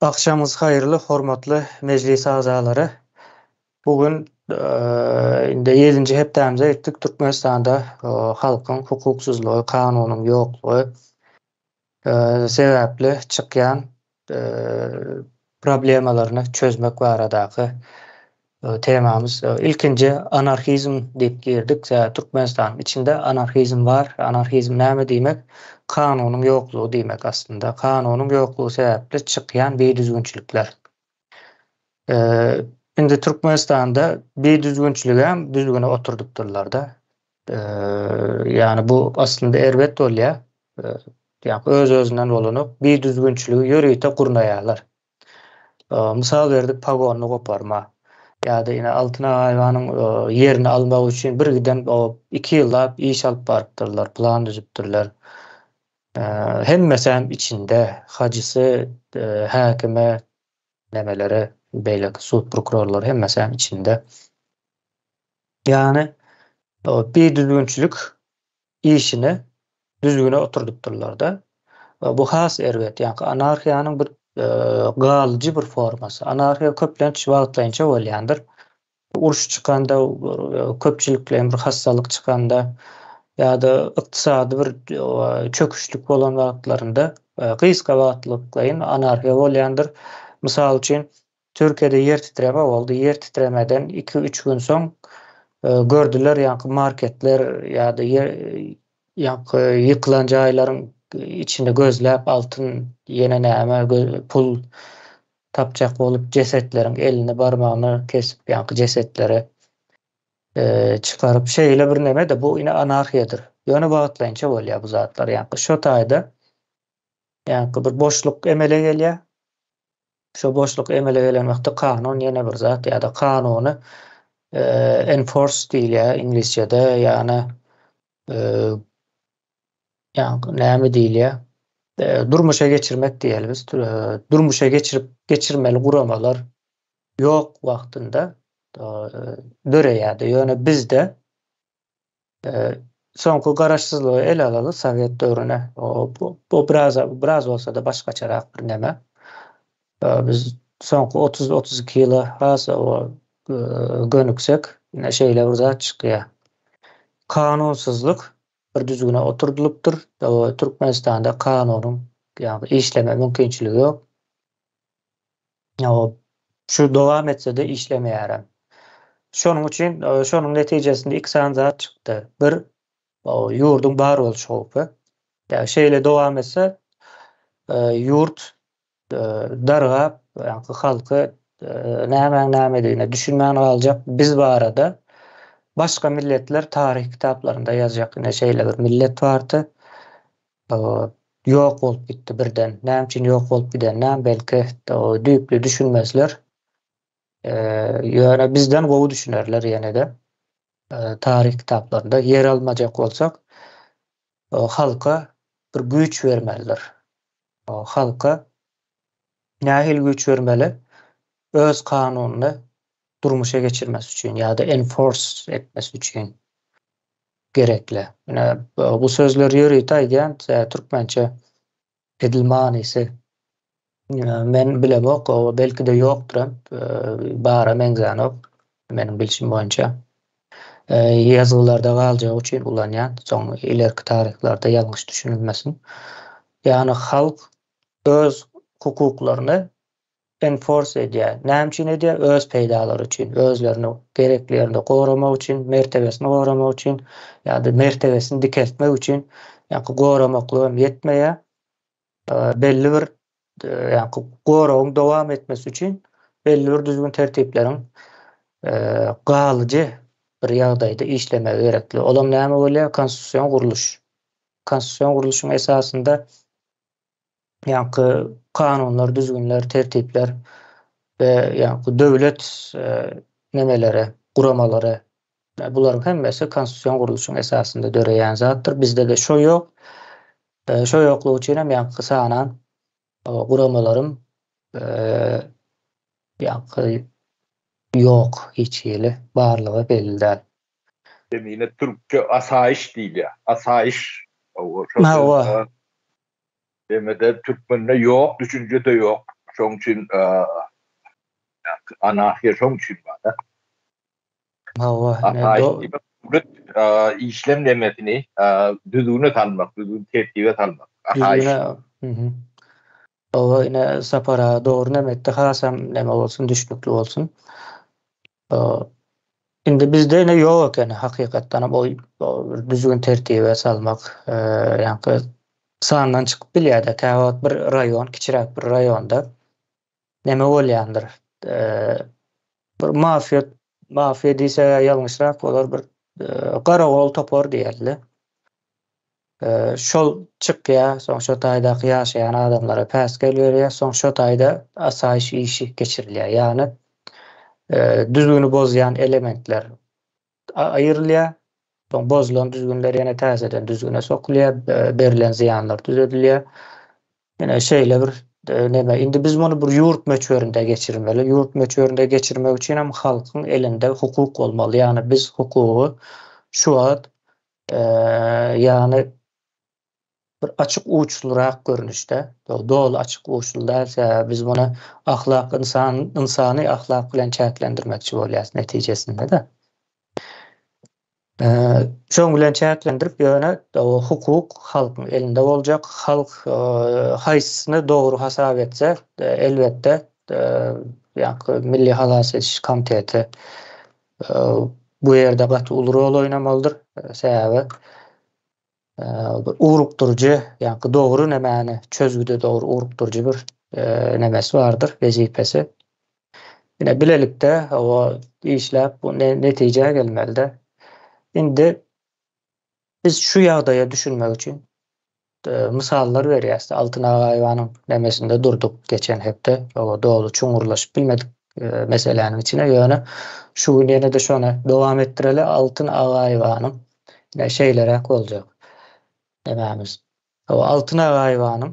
Agşamyňyz haýyrly, hormatly mejlis agzalary. Bu gün indi ýedinji hepdämize ýetdik. Türkmenistanda halkyň hukuksyzlygy, kanunyň ýoklugy sebäpli çykýan problemalaryny çözmek baradaky temamyz. Ilkinji anarhizm diýip girdik. Sebäbi Türkmenistanyň içinde anarhizm bar. Anarhizm näme diýmek? Kanunyň ýoklugy diýmek aslynda. Kanunyň ýoklugy sebäpli çykýan bidüzgünçilikler. Indi Türkmenistanda bidüzgünçiligem düzgüne oturdypdyrlar-da. Ýagny bu aslynda erbet bolýar. Ýagny öz-özünden bolanok. Bidüzgünçiligi ýörite gurnaýarlar. Mysal berdik pagonyny goparma ýa-da ine Altyn Agaýewanyň ýerini almak üçin bir giden iki ýyllap iş alyp barypdyrlar, plan düzüpdirler. Hemmesem içinde, hajysy, häkimi, nemeleri, beýleki sud prokurorlary hemmesem içinde. Ýagny bidüzgünçilik işini düzgüne oturdypdyrlar-da. Bu has erbet, ýagny anarhiýanyň bir galyjy bir formasy. Anarhiýa köplenç wagtlaýynça bolýandyr. Uruş çykanda, köpçülikleýin bir hassalyk çykanda ýa-da ykdysady bir çöküşlik bolan wagtlarynda gysga wagtlyklaýyn anarhiýa bolýandyr. Mysal üçin, Türkiýede ýer titreme boldy. Ýer titremeden iki-üç gün soň gördüler ýaňky marketler ýa-da ýaňky ýykylan jaýlaryň içini gözläp altyn ýene näme pul tapjak bolup jesetleriň elini barmagyny kesip ýaňky jesetleri çykaryp şeýle bir neme-de bu ine anarhiýadyr. Ýöne wagtlaýynça bolýar bu zatlar ýaňky şo taýda ýaňky bir boşluk emele gelýär. Şo boşluk emele gelen wagtda kanun ýene bir zat ýa-da kanuny enforce diýilýär iňlisçede, ýagny ýagny näme diýilýär? Durmuşa geçirmek diýeli biz. Durmuşa geçirip geçirmeli guramalar ýok wagtynda döreýärdi. Ýöne bizde Soňky garaşsyzlygy ele alaly, sowet döwrüne. O biraz biraz bolsa-da başgaçarak bir neme. Biz soňky 30-32 ýyla has o gönüksek, ine şeýle bir zat çykýar. Kanunsyzlyk bir düzgüne oturdylypdyr. Türkmenistanda kanunyň ýagny işleme mümkinçiligi ýok. Şu dowam etse-de işlemeýärem. Şonuň üçin, şonuň netijesinde iki sany zat çykdy. Bir, ýurduň bar boluş howpy. Ýa şeýle dowam etse, ýurt dargap, ýaňky halky nämäň nämedigine düşünmän galjak, biz barada başga milletler taryh kitaplarynda ýazjak, ine şeýle bir millet bardy. Ýok bolup gitdi birden. Näme üçin ýok bolup gidenine belki düýpli düşünmezler. Ýöne bizden gowy düşünerler ýene-de. Taryh kitaplarynda ýer almajak bolsak, halka bir güýç bermelidir. Halka nähili güýç bermeli? Öz kanunyny durmuşa geçirmesi üçin ýa-da enforce etmesi üçin. Gerekli. Ine, bu sözleri ýörite aýdýan, türkmençe edil manysy men bilemok, belki-de ýokduram, bara meňzänok meniň bilşim boýunça. Ýazgylarda galjagy üçin ulanýan, soň ilerki taryhlarda ýalňyş düşünilmesin. Ýagny halk öz hukuklaryny enforce edýär. Näme üçin edýär? Öz peýdalary üçin, özlerini gerekli ýerinde goramak üçin, mertebesini goramak üçin ýa-da mertebesini dikeltmek üçin, ýaňky goramaklyk hem ýetmeýär. Belli bir ýaňky goragyň dowam etmesi üçin belli bir düzgün-tertipleriň galyjy bir ýagdaýda işlemegi gerekli. Olam näme bolýar? Konstitusion gurluş. Konstitusion gurluşyň esasynda ýaňky kanunlar, düzgünler, tertipler we ýaňky döwlet nemeleri, guramalary bularyň hemmesi konstitusion gurluşyň esasynda döreýän zatdyr. Bizde-de şo ýok. Şo ýoklugy üçin hem ýaňky sanan guramalarym ýaňky ýok hiç hili barlygy belli däl. Zemine türkçe asaýyş diýilýär. Asaýyş. Hawa. Demede türkmende ýok, düşünje-de ýok. Şoň üçin anarhiýa şoň üçin bar-da. Hawa, Asaýyş diýmek döwlet işlem nemesini düzgüne salmak, düzgün tertibe salmak. Asaýyş. Hawa, ine Sapar aga dogry neme etdi, hasam neme bolsun, düşnükli bolsun. Indi bizde ine ýok ekeni hakykatdanam o düzgün tertibe salmak, ýaňky sandan çykyp bilýär-de, käwagt bir raýon, kiçiräk bir raýonda neme bolýandyr, bir mafiýa, mafiýa diýseg-ä ýalňyşrak bolar, bir garagol topar diýeli. Şol çykýar, soň şo taýdaky ýaşaýan adamlara päsgel berýär, soň şo taýda asaýyş işi geçirilýär. Ýagny düzgüni bozýan elementler aýrylýar, soň bozulan düzgünler ýene täzeden düzgüne sokulýar, berlen zyýanlar düzedilýär. Ine şeýle bir neme. Indi biz muny bir ýurt möçberinde geçirmeli. Ýurt möçberinde geçirmek üçin hem halkyň elinde hukuk bolmaly. Ýagny biz hukugy şu wagt Ýagny bir açyk uçlurak görnüşde, doly açyk uçly däl, sebäbi biz muny ahlak ynsan ynsany ahlak bilen çäklendirmekçi bolýarys netijesinde-de. Şoň bilen çäklendirip, ýöne hukuk halkyň elinde boljak, halk haýsysyny dogry hasap etse, elbetde, ýaňky Milli halas ediş komiteti Bu ýerde gaty uly rol oýnamalydyr. Sebäbi ugrukdyryjy, ýagny dogry nämäni çözgüde dogry ugrukdyryjy bir nemesi bardyr, wezipesi. Ine bilelikde o işläp bu netijä gelmelide. Indi biz şu ýagdaýa düşünmek üçin mysallar berýäs. Altyn Agaýewanyň nemesinde durduk geçen hepde. O doly çuňňurlaşyp bilmedik meseläniň içine. Ýöne şu gün ýene-de şony dowam etdireli. Altyn Agaýewanyň ine şeýleräk boljak nemämiz. O Altyn Agaýewanyň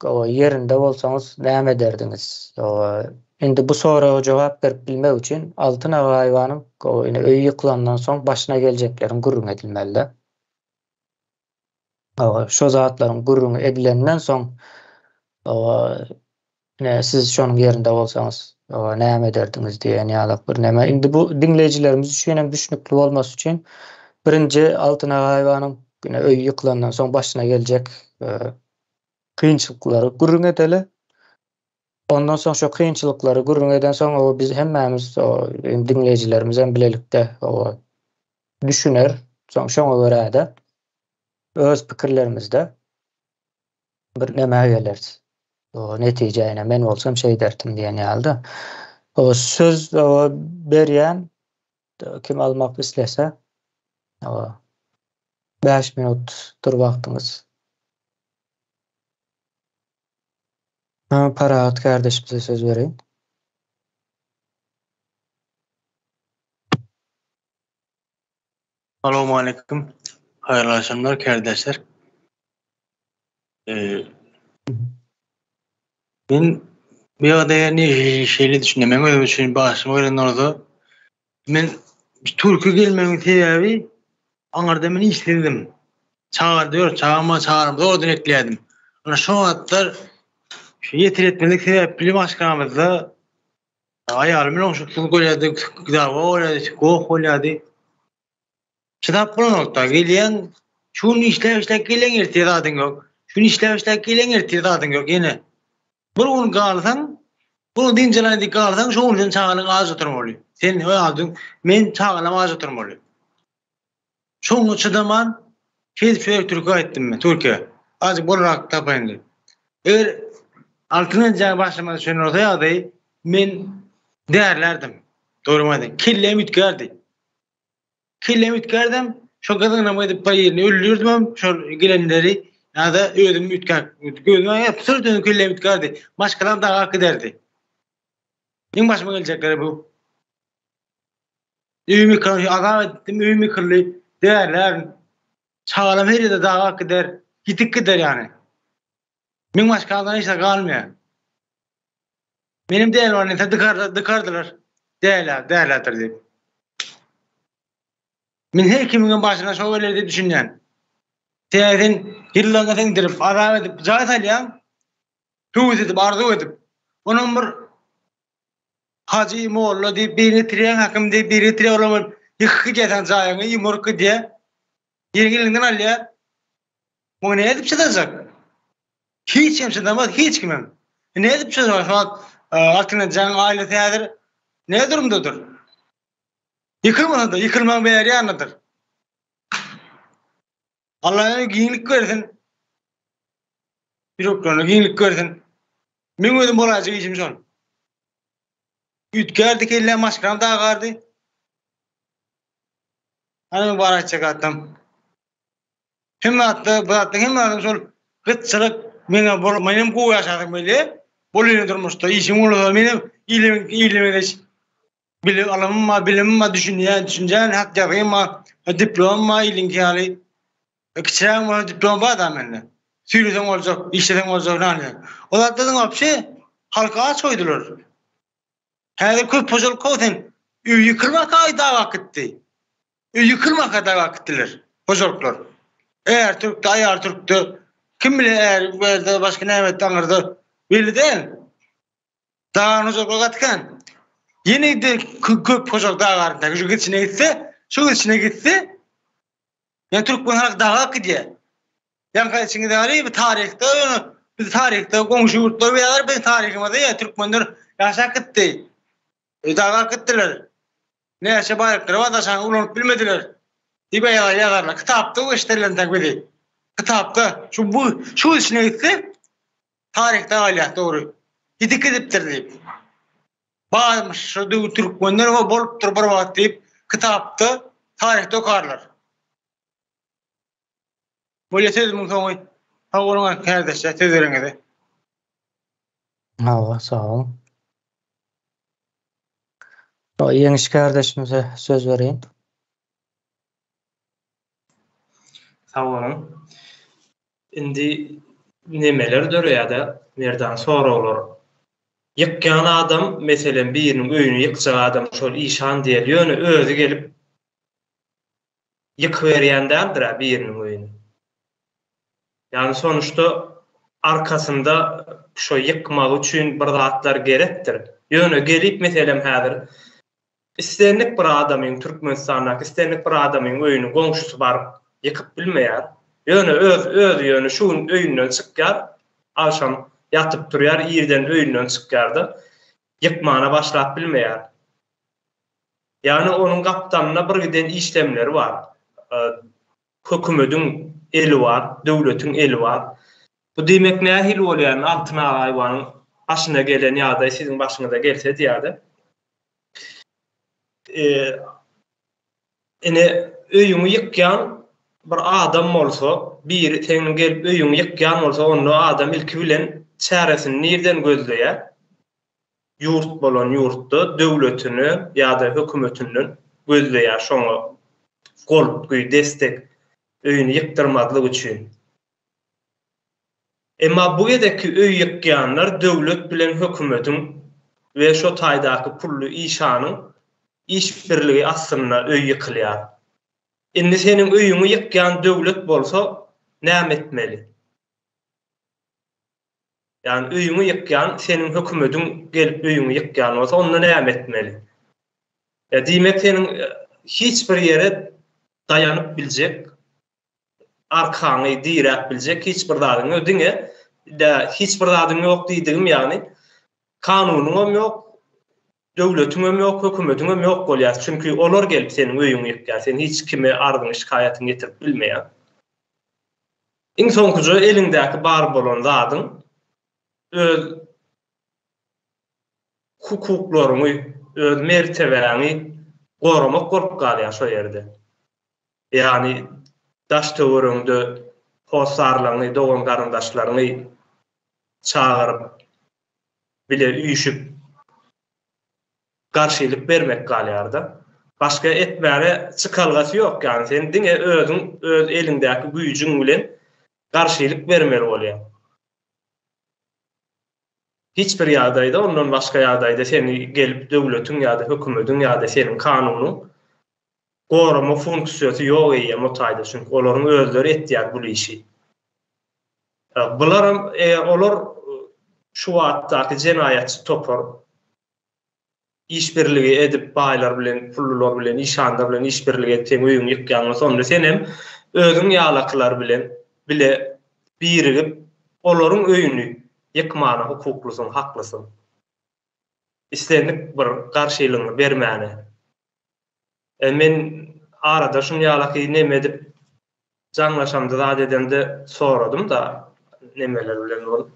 o ýerinde bolsaňyz näme ederdiňiz? O indi bu soraga jogap berip bilmek üçin Altyn Agaýewanyň o ine öýi ýykylandan soň başyna geljekleriň gürrüňi edilmeli-de. Şo zatlaryň gürrüňi edilenden soň, ine, siz şonuň ýerinde bolsaňyz, näme ederdiňiz diýen ýalak bir neme. Indi bu diňleýjilerimiz üçin hem düşnükli bolmasy üçin birinji Altyn Agaýewanyň ine öýi ýykylandan soň başyna geljek kynçylyklary gürrüň edeli. Ondan soň şo kynçylyklary gürrüň edensoň, biz hemmämiz, diňleýjilerimiz hem bilelikde düşüner. Soň şoňa görä-de öz pikirlerimizde bir nämä geleris. O netijä ine men bolsam şeýderdim diýen ýaly-da. O söz o berýän kim almak islese o 5 minut dur wagtyňyz. Parahat kardeşimize söz bereýin. Salowmaleýkim. Haýyrly agşamlar kärdeşler. Men bu ýagdaýa nähili şeýle düşünýän. Men özüm üçin başyma gelen bolsa, men Türkiýe gelmegiň sebäbi aňyrda men işsizdim. Çaga dört çagam bar, çagalarym zordan ekleýärdim. Ana şo wagtlar şu ýeter etmezlik sebäpli maşgalamyzda Aýalym bilen oňşuksyz bolýardy, dawa bolýardy, goh bolýardy. Çydap bolanokda, gelýän, şu gün işläp işläp gelýäň ertir zadyň ýok. Şu gün işläp işläp gelýäň ertir zadyň ýok ýene. Bir gün galsaň, bir gün dynç alaýyn diýip galsaň, şo gün sen çagalaň aç oturmaly. Sen adyň, men çagalam aç oturmaly. Şoňa çydaman tez çörek türke aýtdym men, Türkiýe. Azajyk bolrak tapaýyn diýip. Eger Altyn enjäň başyma düşen bolsa ýagdaý, men därlärdim. Dogrymy aýdaýyn, kelläm üýtgärdi. Kelläm üýtgärdem, şo gyzgynam edip bir ýerini öldürdimem, şol gelenleri ýa-da özüm üýtgäp, gözüme absolýutno kelläm üýtgärdi. Maşgalam daga giderdi. Iň başyma geljekleri bu. Öýüm ýykylan, azap etdim, öýüm ýykyldy. Därlärin. Çagalarym her ýerde daga gider, ýitip gider ýany. Meň maşgalamdan hiç zat galmaýar. Menem däli bar diýse dykarlar, dykardylar. Dälä, dälädir diýip. Men her kimiňem başyna şo geler diýip düşünýän. Sebäbi sen ýyllaryňy siňdirip, azap edip jaý salýaň, höwes edip, arzuw edip. Onam bir hajy, molla diýip birini getirýäň, hakim diýip birini getirýär, olam ýykyp gidýär seň jaýyňy, ýumuryp gidýär. Ýeriňi eliňden alýar. Muňa nädip çydajak? Hiç kim çydamaz, hiç kimem. Nädip çydajak? Şu wagt Altyn ejäň ailesi häzir ne durumdadyr? Ýykylmasa-da, ýykylmagyň bäri ýanydyr. Allah ýene giňlik bersin. Ýüreklerine giňlik bersin. Meň özüm bolaýjak işim şol. Üýtgärdi kellem, maşgalam dagardy. Ana men bar aýtjak zatlam. Hemme zatda, bu zatda hemme zadyň şol gytçylyk meňe bol, menem gowy ýaşasym gelýär. Bolýan durmuşda işim bolsa menem ilime ilime Bilim alymym bar, bilimim bar, düşünýän, düşünjän, hat ýazgym bar, diplomym bar iliňki ýaly. Kiçirägim bolsa diplom bar da mende. Süýreseň boljak, işleseň boljak nany. O zatlaryň wapşe halky aç goýdular. Häzir köp hojalyk gow sen. Öý ýykylmaka daga gitdi. Öý ýykylmaka daga gitdiler hojalyklar. Är türkde, aýal türkde. Kim bile är bu ýerde başga näme etdi aňyrda belli däl. Dagan hojalyklar gaty kän. Ýene-de köp hojalyk dag arasynda. Şu gidişine gitse, şu gidişine gitse, ýa türkmen halky daga gidýär. Ýaňky içiňizde ýaly bir taryhda ýöne biz taryhda goňşy ýurtlar ýalar biz taryhymyzda ýa türkmenler ýaşap gitdi. E, daga gitdiler. Näçe baýlyklary bar daşany ulanyp bilmediler. Diýip ýazarlar. Kitapda gösterilen bizi. Kitapda şu bu şu içine gitse Taryhda galýar dogry. Ýiti gidipdir diýip. Barmyş şu döwür türkmenler we bolupdyr bir wagt diýip kitapda taryhda okarlar. Bolýa sözümiň soňy. Sag boluň kärdeşler söz bereniňize. Hawa sag boluň. Ýeňiş kärdeşimize söz bereýin. Sag boluň. Indi nemeler döreýär-de, Merdan, soraglar. Ýykýan adam, meselem, biriniň öýüni ýykjak adam şol işan diýeli, ýöne özi gelip ýykyberýän däldir-ä biriniň öýüni. Ýagny sonuçda arkasynda şo ýykmagy üçin bir zatlar gerekdir. Ýöne gelip, meselem, häzir Islendik bir adamyň Türkmenistandaky islendik bir adamyň öýüni goňşusy baryp ýykyp bilmeýär. Ýöne öz özi ýöne şu gün öýünden çykýar, agşam ýatyp turýar, irden öýünden çykýar-da, ýykmana başlap bilmeýär. Ýagny onuň gapdalynda bir giden işlemleri bar. Hökümediň eli bar, döwletiň eli bar. Bu diýmek nähili bolýar indi Altyn Agaýewanyň başyna gelen ýagdaý siziň başyňyza gelse diýýär-de. Ine, öýüňi ýykýan bir adam bolsa, biri seniň gelip öýüňi ýykýan bolsa, onda adam ilki bilen çäresini nirden gözleýär? Ýurt bolan ýurtda döwletine ýa-da hökümetinden gözleýär şoňa goltgy, destek, öýüni ýykdyrmazlyk üçin. Emma bu gezekki öý ýykýanlar döwlet bilen hökümetiň we şo taýdaky pully işanyň iş birligi astynda öý ýykylýar. Indi seniň öýüňi ýykýan döwlet bolsa näme etmeli? Ýagny öýüňi ýykýan seniň hökümediň gelip öýüňi ýykýan bolsa onda näme etmeli? Ýa diýmek seniň hiç bir ýere daýanyp biljek arkaňy diräp biljek hiç bir zadyň ýok. Diňe de hiç bir zadyň ýok diýdigim ýagny kanunyňam ýok, döwletiňem ýok, hökümetiňem ýok bolýar. Çünki olar gelip seniň öýüňi ýykýar. Sen hiç kime arzyňy, şikaýatyňy ýetirip bilmeýäň. Iň soňkuja eliňdäki bar bolan zadyň öz hukuklaryňy, öz mertebäňi goramak bolup galýar şo ýerde. Ýagny daş-töweregiňde hossarlaryňy, dogan-garyndaşlaryňy çagyryp, bile üýşüp garşylyk bermek galýar-da. Başga etmäne çykalgasy ýok, ýagny sen diňe özüň öz eliňdäki güýjüň bilen garşylyk bermeli bolýaň. Hiç bir ýagdaýda ondan başga ýagdaýda seni gelip döwletiň ýa-da hökümediň ýa-da seniň kanunyň gorama funksiýasy ýok eýýäm o taýda, çünki olaryň özleri etýär bul işi. Bularam eger olar. Şu wagtdaky jenaýatçy topar işbirligi edip baýlar bilen, pullular bilen, işanlar bilen işbirligi edip seň öýüňi ýykýan bolsa onda senem özüň ýalakylar bilen bile birigip olaryň öýüni ýykmana hukuklysyň, haklysyň. Islendik bir garşylygyňy bermäne. E men arada şun ýalaky neme edip jaňlaşamda zat edemde soradym da nemeler bilen bolup.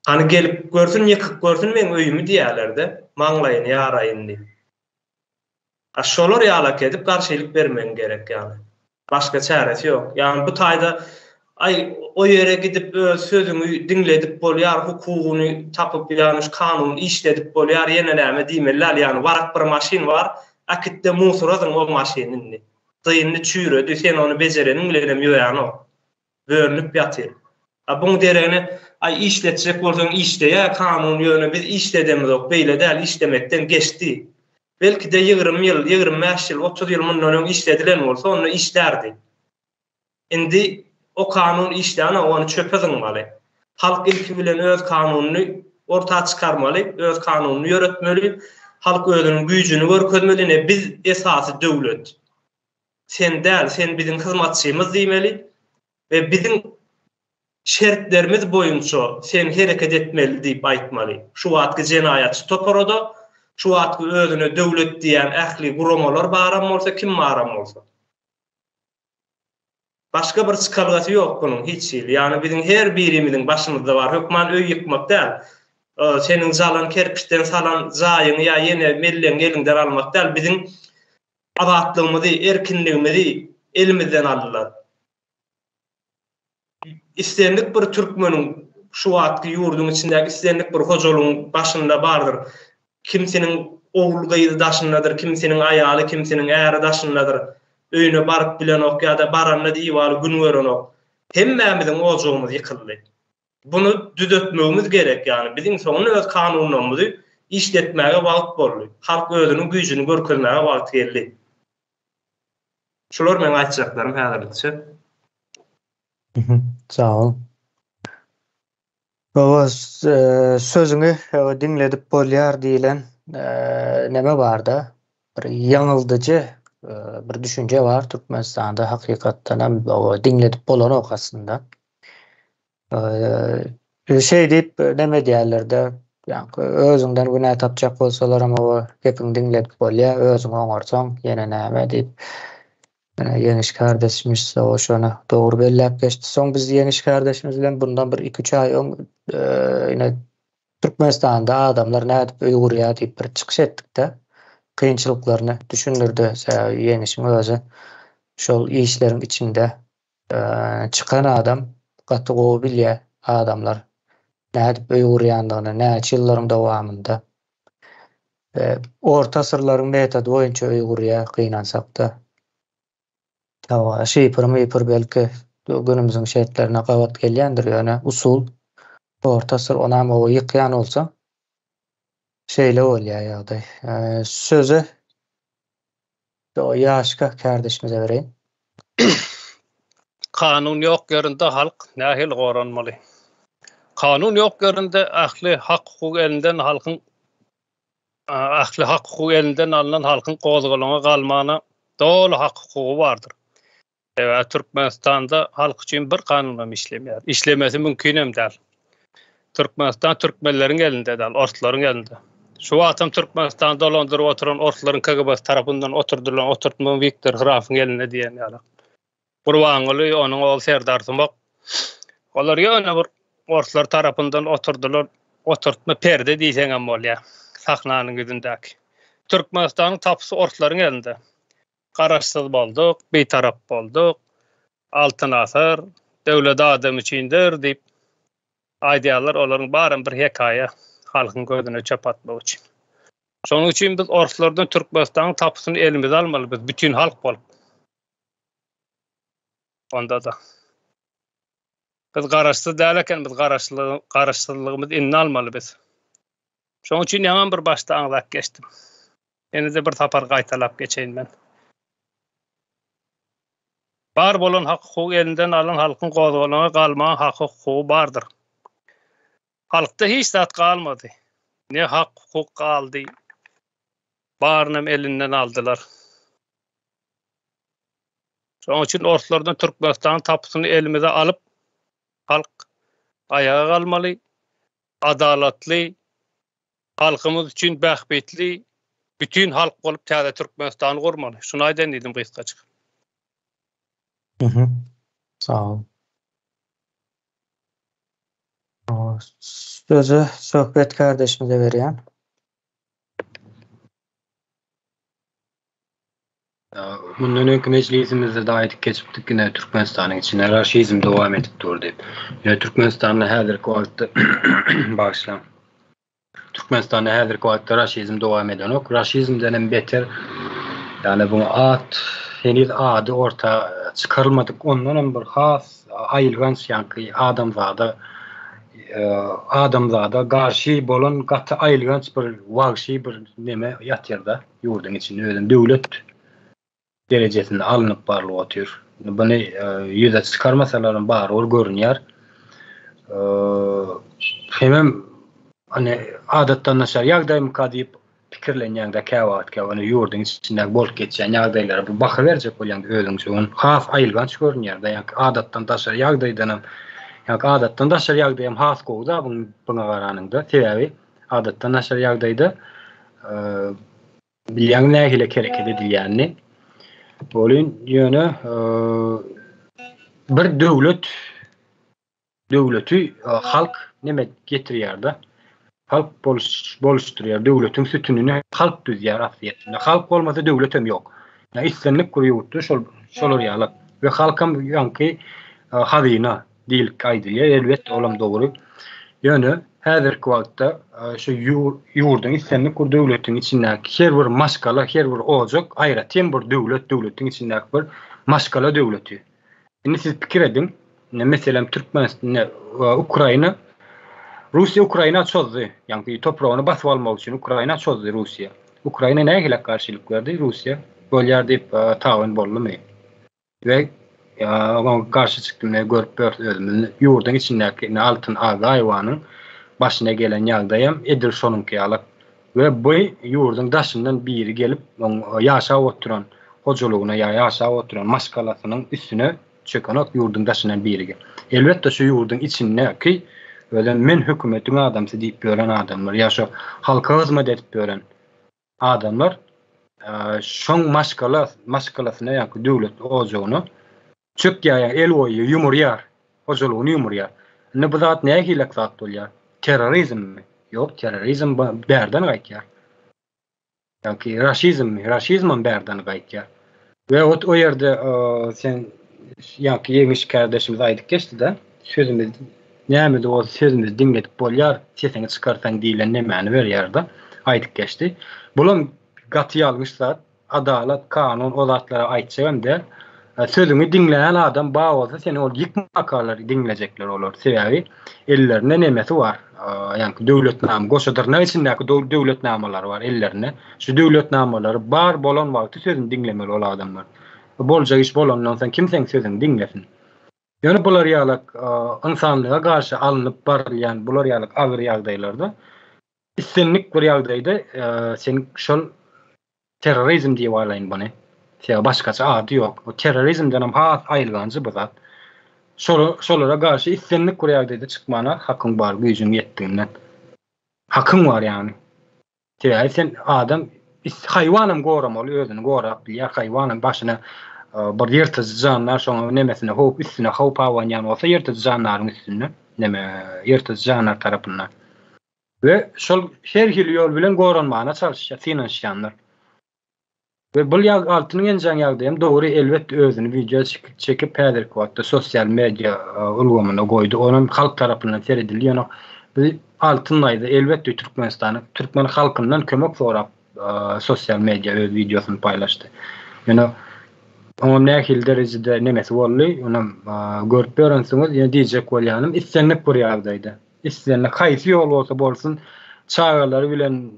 Hany gelip görsün ýykyp görsün meň öýümi diýýärlerde maňlaýyny ýaraýyn diýip. A şolar ýalak edip garşylyk bermegiň gerek ýaly. Başga çäresi ýok. Ýagny bu taýda aý o ýere gidip öz sözüňi diňledip bolýar hukugyny tapyp ýagny şu kanuny işledip bolýar ýene näme diýmeli däl ýagny warak bir maşyn bar äkitde musora zyň o maşyny indi. Dyndy çüýredi sen ony bejereniň bilenem ýöränok. Bölünip ýatyr. A buň deregine aý işletjek bolsaň işleýä kanun ýöne biz işledemizok beýle däl işlemekden geçdi. Belkide 20 ýyl, 25 ýyl, 30 ýyl mundan öň işledilen bolsa onda işlärdi. Indi o kanun işlänok ony çöpe zyňmaly. Halk ilki bilen öz kanunyny orta çykarmaly, öz kanunyny ýöretmeli, halk özüniň güýjüni görkezmeli ine biz esasy döwlet. Sen däl, sen biziň hyzmatçymyz diýmeli we biziň şertlerimiz boýunça sen hereket etmeli diýip aýtmaly. Şu wagtky jenaýatçy topara-da, şu wagtky özüne döwlet diýýän ähli guramalar baram bolsa, kim baram bolsa. Başga bir çykalgasy ýok bunuň hiç hili. Ýagny biziň her birimiziň başymyzda bar. Hökman öý ýykmak däl. Seniň jalan kerpiçden salan jaýyňy ýa ýene mellegiňi eliňden almak däl. Biziň azatlygymyzy, erkinligimizi elimizden aldylar. Islendik bir türkmeniň şu wagtky ýurduň içindäki islendik bir hojalygyň başynda bardyr. Kimsiniň ogul-gyzy daşyndadyr, kimsiniň aýaly, kimsiniň äri daşyndadyr. Öýüne baryp bilenok ýa-da baranda diwaly gün görenok. Hemmämiziň ojagymyz ýykyldy. Buny düzetmegimiz gerek, ýagny biz iň soňunda öz kanunlarymyzy işletmäge wagt boldy. Halk özüniň güýjüni görkezmäge wagty geldi. Şular meň aýtjaklarym häzirlikçe. Sag bol. Hawa, sözüňi diňledip bolýar diýlen neme barda, bir ýaňyldyjy bir düşünje bar Türkmenistanda hakykatdan hem diňledip bolanok aslynda. Şeý diýip neme edýärler-de, ýaňky özüňden günä tapjak bolsalaram hawa gepiňi diňledip bolýar, özüň oňarsaň ýene näme diýip. Ýeňiş kardeşimiz hawa şony dogry belläp geçdi. Soň biz Ýeňiş kardeşimiz bilen bundan bir iki-üç aý öň ine Türkmenistanda adamlar nädip öý gurýar diýip bir çykyş etdik-de, kynçylyklaryny düşündirdi. Sebäbi Ýeňişiň özi şol işleriň içinde Çykan adam gaty gowy bilýär adamlar nädip öý gurýandygyny, näçe ýyllaryň dowamynda. Orta asyrlaryň metody boýunça öý gurýar gynansakda. Hawa, şifr-mifr belki günümiziň şertlerine gabat gelýändir, ýöne usul orta asyr onam gowy ýykýan bolsa şeýle bolýar ýagdaý. Sözi Ýaşka kärdeşimize bereýin. Kanun ýok ýerinde halk nähili goranmaly? Kanun ýok ýerinde ähli hak-hukuk elinden halkyň ähli hak-hukuk elinden alnan halkyň gozgalaňa galmagyna doly hak-hukugy bardyr. Sebäbi Türkmenistanda halk üçin bir kanunam işlemeýär. Işlemesi mümkinem däl. Türkmenistan türkmenleriň elinde däl, orslaryň elinde. Şu wagtam Türkmenistany dolandyryp oturan orslaryň KGB-si tarapyndan oturdylan oturtma Wiktor Hrafyň elinde diýen ýaly. Gurbanguly, onuň ogly Serdar Sumak. Olar ýöne bir orslar tarapyndan oturdylan oturtma perde diýseňem bolýar. Sahnanyň ýüzündäki. Türkmenistanyň tapysy orslaryň elinde. Garaşsyz bolduk, Bitarap bolduk, Altyn asyr, Döwlet adam üçindir diýip aýdýarlar, olaryň baram bir hekaýa halkyň gözüne çöp atmak üçin. Şonuň üçin biz orslardan Türkmenistanyň tapusyny elimize almaly biz bütin halk bolup. Onda-da. Biz garaşsyz däl eken, biz garaşsyzlygymyzy indi almaly biz. Şonuň üçin ýaňam bir başda aňzak geçdim. Ýene-de bir sapar gaýtalap geçeýin men. Bar bolan hak-hukugy elinden alan halkyň gozgalaňa galmaga haky-hukugy bardyr. Halkda hiç zat galmady. Ne hak hukuk galdy. Barynam elinden aldylar. Şonuň üçin orslardan Türkmenistanyň tapusyny elimize alyp, halk aýaga galmaly, adalatly, halkymyz üçin bähbitli bütin halk bolup täze Türkmenistany gurmaly. Şuny aýdaýyn diýdim gysgajyk. Mhm. Sag bol. Sözi Söhbet kardeşimize berýän. Mundan öňki mejlisimizde-de aýdyp geçipdik, ine Türkmenistanyň içinde raşizm dowam edip dur diýip. Ýöne Türkmenistanda häzirki wagtda bagyşlaň. Türkmenistanda häzirki wagtda raşizm dowam edenok. Raşizmden hem beter, ýagny bu at heniz ady orta çykarylmadyk ondan hem bir has aýylganç ýaňky adamzada adamzada garşy bolan gaty aýylganç bir wagşy bir neme ýatyrda ýurduň içinde özem döwlet derejesinde alnyp barlyp otyr. Buny ýüze çykarmasalar hem barybir görünýär. Hemem hani adatdan daşary ýagdaýmyka diýip pikirlenýäňde käwagt kä ony ýurduň içindäki bolup geçýän ýagdaýlara bir baha berjek bolýaň özüňçe ony has aýylganç görünýär-de ýa adatdan daşary ýagdaýdan hem ýa adatdan daşary ýagdaý hem has gowy-da buňa garanyňda sebäbi adatdan daşary ýagdaýda Bilýäň nähili hereket edilýänini. Welin ýöne bir döwlet döwleti halk neme getirýär-de. Halk boluş boluşdyrýar. Döwletiň sütünini halk düzýär aslyýetinde. Halk bolmasa döwlet hem ýok. Ýa islendik bir ýurtda şol şolar ýaly we halkam ýaňky hazyna. Diýlip aýdylýar. Elbetde, olam dogry. Ýöne häzirki wagtda şu ýurduň islendik bir döwletiň içindäki her bir maşgala, her bir ojak aýratyn bir döwlet, döwletiň içindäki bir maşgala döwleti. Indi siz pikir ediň, indi meselem Türkmenistan, Ukraina, Russiýa Ukraina çozdy, ýagny topragyny basyp almak üçin Ukraina çozdy Russiýa. Ukraina nähili garşylyk berdi Russiýa? Bolýar diýip tabyn boldumy? We oňa garşy çykdym we görüp ýörüs özümiz ýurduň içindäki ine Altyn Agaýewanyň başyna gelen ýagdaýam edil şonuňky ýaly we bu ýurduň daşyndan biri gelip oň ýaşap oturan hojalygyna ýa ýaşap oturan maşgalasynyň üstüne çökenok ýurduň daşyndan biri gelip. Elbetde şu ýurduň içindäki özem men hökümetiň adamsy diýip ýören adamlar ýa şo halka hyzmat edip ýören Adamlar şoň maşgala maşgalasyna ýa-da döwlet ojagyna çökýär ýa el goýýar, ýumurýar, hojalygyny ýumurýar. Indi bu zat nähilek zat bolýar? Terrorizmmi? Ýok, terrorizm bärden gaýtýar. Ýa-ki raşizmmi? Raşizmem bärden gaýtýar. We ot o ýerde sen ýa-ki Ýeňiş kärdeşimiz aýdyp geçdi-de, sözümiz Näme-de bolsa sözümizi diňledip bolýar, sesiňi çykarsaň diýlen nemäni berýär-de, aýdyp geçdi. Bulam gaty ýalňyş zat. Adalat, kanun o zatlary aýtjagam däl. Sözüňi diňleýän adam bar bolsa seni ol ýykmakalar diňlejekler olar. Sebäbi ellerinde nemesi bar. Ýaňky döwletnama, goşa dyrnak içindäki döwletnamalary bar ellerinde. Şu döwletnamalary bar bolan wagty sözüni diňlemeli ol adamlar. Boljak iş bolandan soň kim seň sözüňi diňlesin? Ýöne bular ýalak ynsanlyga garşy alnyp barylýan bular ýalak agyr ýagdaýlarda islendik bir ýagdaýda sen şol terrorizm diýip alaýyn buny. Sebäbi başgaça ady ýok. Bu terrorizmden hem has aýylganjy bu zat. Şol şolara garşy islendik bir ýagdaýda çykmana hakyň bar güýjüň ýetdiginden. Hakyň bar ýagny. Sebäbi sen adam haýwanam goramaly özüni gorap bilýär haýwanam başyna bir ýyrtyjy jandar şoňa nemesine howp üstüne howp abanýan bolsa ýyrtyjy jandaryň üstünde neme ýyrtyjy jandar tarapyndan we şol her hili ýol bilen goranmana çalyşýar synanyşýanlar. We bul ýag Altynyň enjäň ýagdaýam dogry elbetde özüni wideo çekip häzirki wagtda sosial media ulgamyna goýdy onam halk tarapyndan seredildi ýöne biz Altyn daýza elbetde Türkmenistanyň türkmen halkyndan kömek sorap sosial media öz wideosyny paýlaşdy ýöne oňam nähili derejede nemesi boldy onam görüp ýörensiňiz ýöne diýjek bolýanym islendik bir ýagdaýda Islendik haýsy ýol bolsa bolsun, çagalary bilen,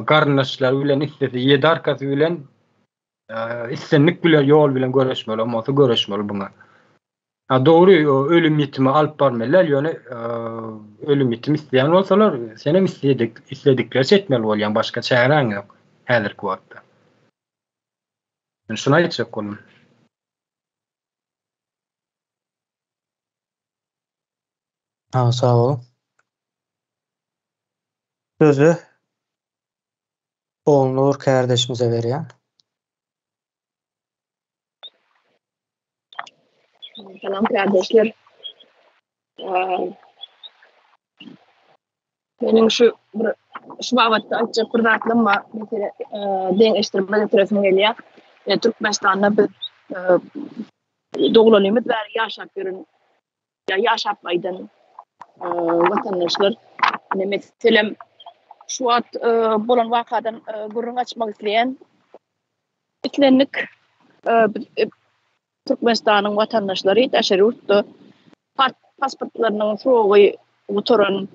garyndaşlary bilen, islese ýedi arkasy bilen, islendik bile ýol bilen göreşmeli, bolsa göreşmeli buňa. Ha dogry ölüm ýitimi alyp barmaly däl ýöne ölüm ýitim isleýän bolsalar senem isledik isledikleri etmeli bolýaň başga çäräň ýok häzirki wagtda. Men şuny aýtjak boldum. Ha sag boluň. Sözi Ogulnur kärdeşimize berýän. Salam kardeşler. Meniň şu bir şu babatda aýtjak bir zatlarym bar. Mesele deňeşdirme getiresim gelýär. Türkmenistanda biz doglanymyz bäri ýaşap ýören ýa ýaşap gaýdan watandaşlar. Ine meselem şu wagt bolan wakadan gürrüň açmak isleýän. Islendik Türkmenistanyň watandaşlary daşary ýurtda pasportlarynyň srogy gutaran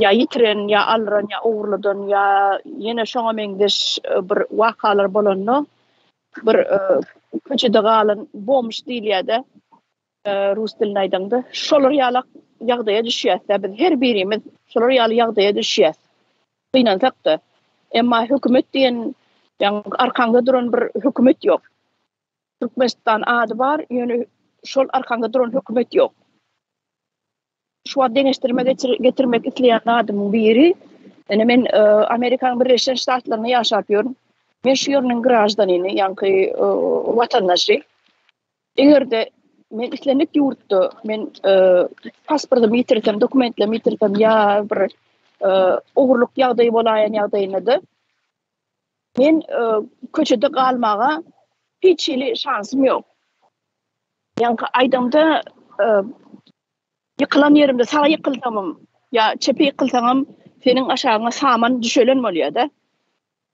ýa ýitiren ýa aldyran ýa ogurladan ýa ýene şoňa meňzeş bir wakalar bolanda bir köçede galan bomž diýilýär-de rus dilinde aýdaňda şolar ýaly ýagdaýa düşýäs-de biz her birimiz şolar ýaly ýagdaýa düşýäs. Gynansak-da. Emma hökümet diýen, ýagny arkaňda duran bir hökümet ýok. Türkmenistan ady bar, ýöne şol arkaňda duran hökümet ýok. Şu wagt deňeşdirme getirmek isleýän zadymyň biri, ine men e, Amerikanyň Birleşen Ştatlarynda ýaşap ýörün. Men şu ýeriniň graždanini, ýaňky e, watandaşy. Eger-de men islendik ýurtda men e, pasportymy ýitirsem, dokumentlerimi ýitirsem ýa bir e, ogurlyk ýagdaýy bolaýan ýagdaýynda-da men e, köçede galmaga hiç hili şansym ýok. Ýaňky aýdamda e, ýykylan ýerimde saga ýykylsamam ýa çepe ýykylsaňam seniň aşagyňa saman düşelen bolýar-da.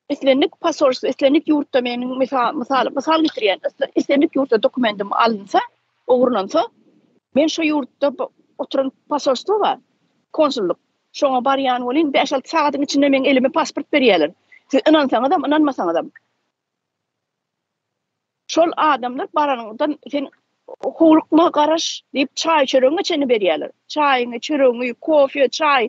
Islendik posolstwo, islendik ýurtda meniň mysal, mysal, mysal getirýän, islendik ýurtda dokumentim alynsa, ogurlansa, men şo ýurtda oturan posolstwo bar, konsullyk. Şoňa barýan welin 5-6 sagadyň içinde meň elime pasport berýärler. Siz ynansaňyzam, ynanmasaňyzam. Şol adamlar baranyňdan sen howlukma garaş diýip çaý çöregiňe çenli berýärler. Çaýyňy, çöregiňi, kofe, çaý,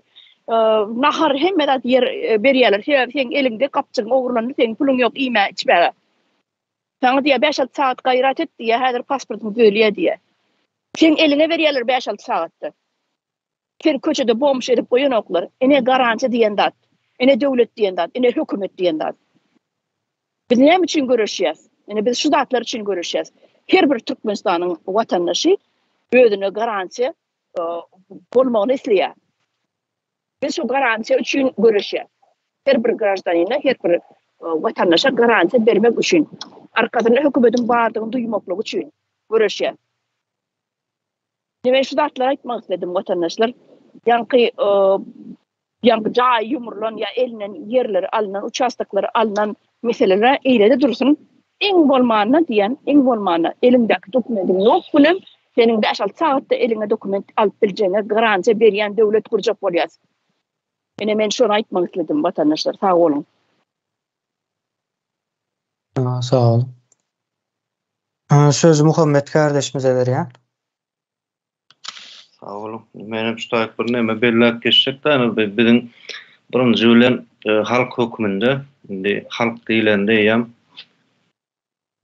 e, nahar hemme zat ýer e, berýärler. Sebäbi seň eliňde gapjygyň ogurlandy, seň puluň ýok iýmä, içmäge. Saňa diýýär 5-6 sagat gaýrat et diýýär, häzir pasportyň düzelýär diýýär. Seň eliňe berýärler 5-6 sagatda. Seni köçede bomž edip goýanoklar. Ine garantiýa diýen zat. Ine döwlet diýen zat. Ine hökümet diýen zat. Biz näme üçin göreşýäs? Ine biz şu zatlar üçin göreşýäs. Her bir Türkmenistanyň watandaşy özüne garantiýa e, bolmagyny isleýär. Biz şu garantiýa üçin göreşýäs. Her bir graždanine, her bir e, watandaşa garantiýa bermek üçin, arkasynda hökümetiň bardygyny duýmaklygy üçin göreşýäs. Men şu zatlary aýtmak isledim watandaşlar. Ýaňky e, ýaňky jaý ýumrulan ýa elinden ýerleri alnan, uçastoklary alnan meseleler eýlede dursun. Iň bolmanda diýen, iň bolmanda eliňdäki dokumentiň ýok günem seniň 5-6 sagatda eliňe dokument alyp biljegiňe garantiýa berýän döwlet gurjak bolýas. Ine men şony aýtmak isledim watandaşlar. Sag boluň. Sag boluň. Sözi Muhammet kardeşimize berýän. Sag boluň. Men hem şu taýyp bir näme belläp geçjek däl. Biziň birinji bilen e, halk hökmünde indi halk diýlende eýýäm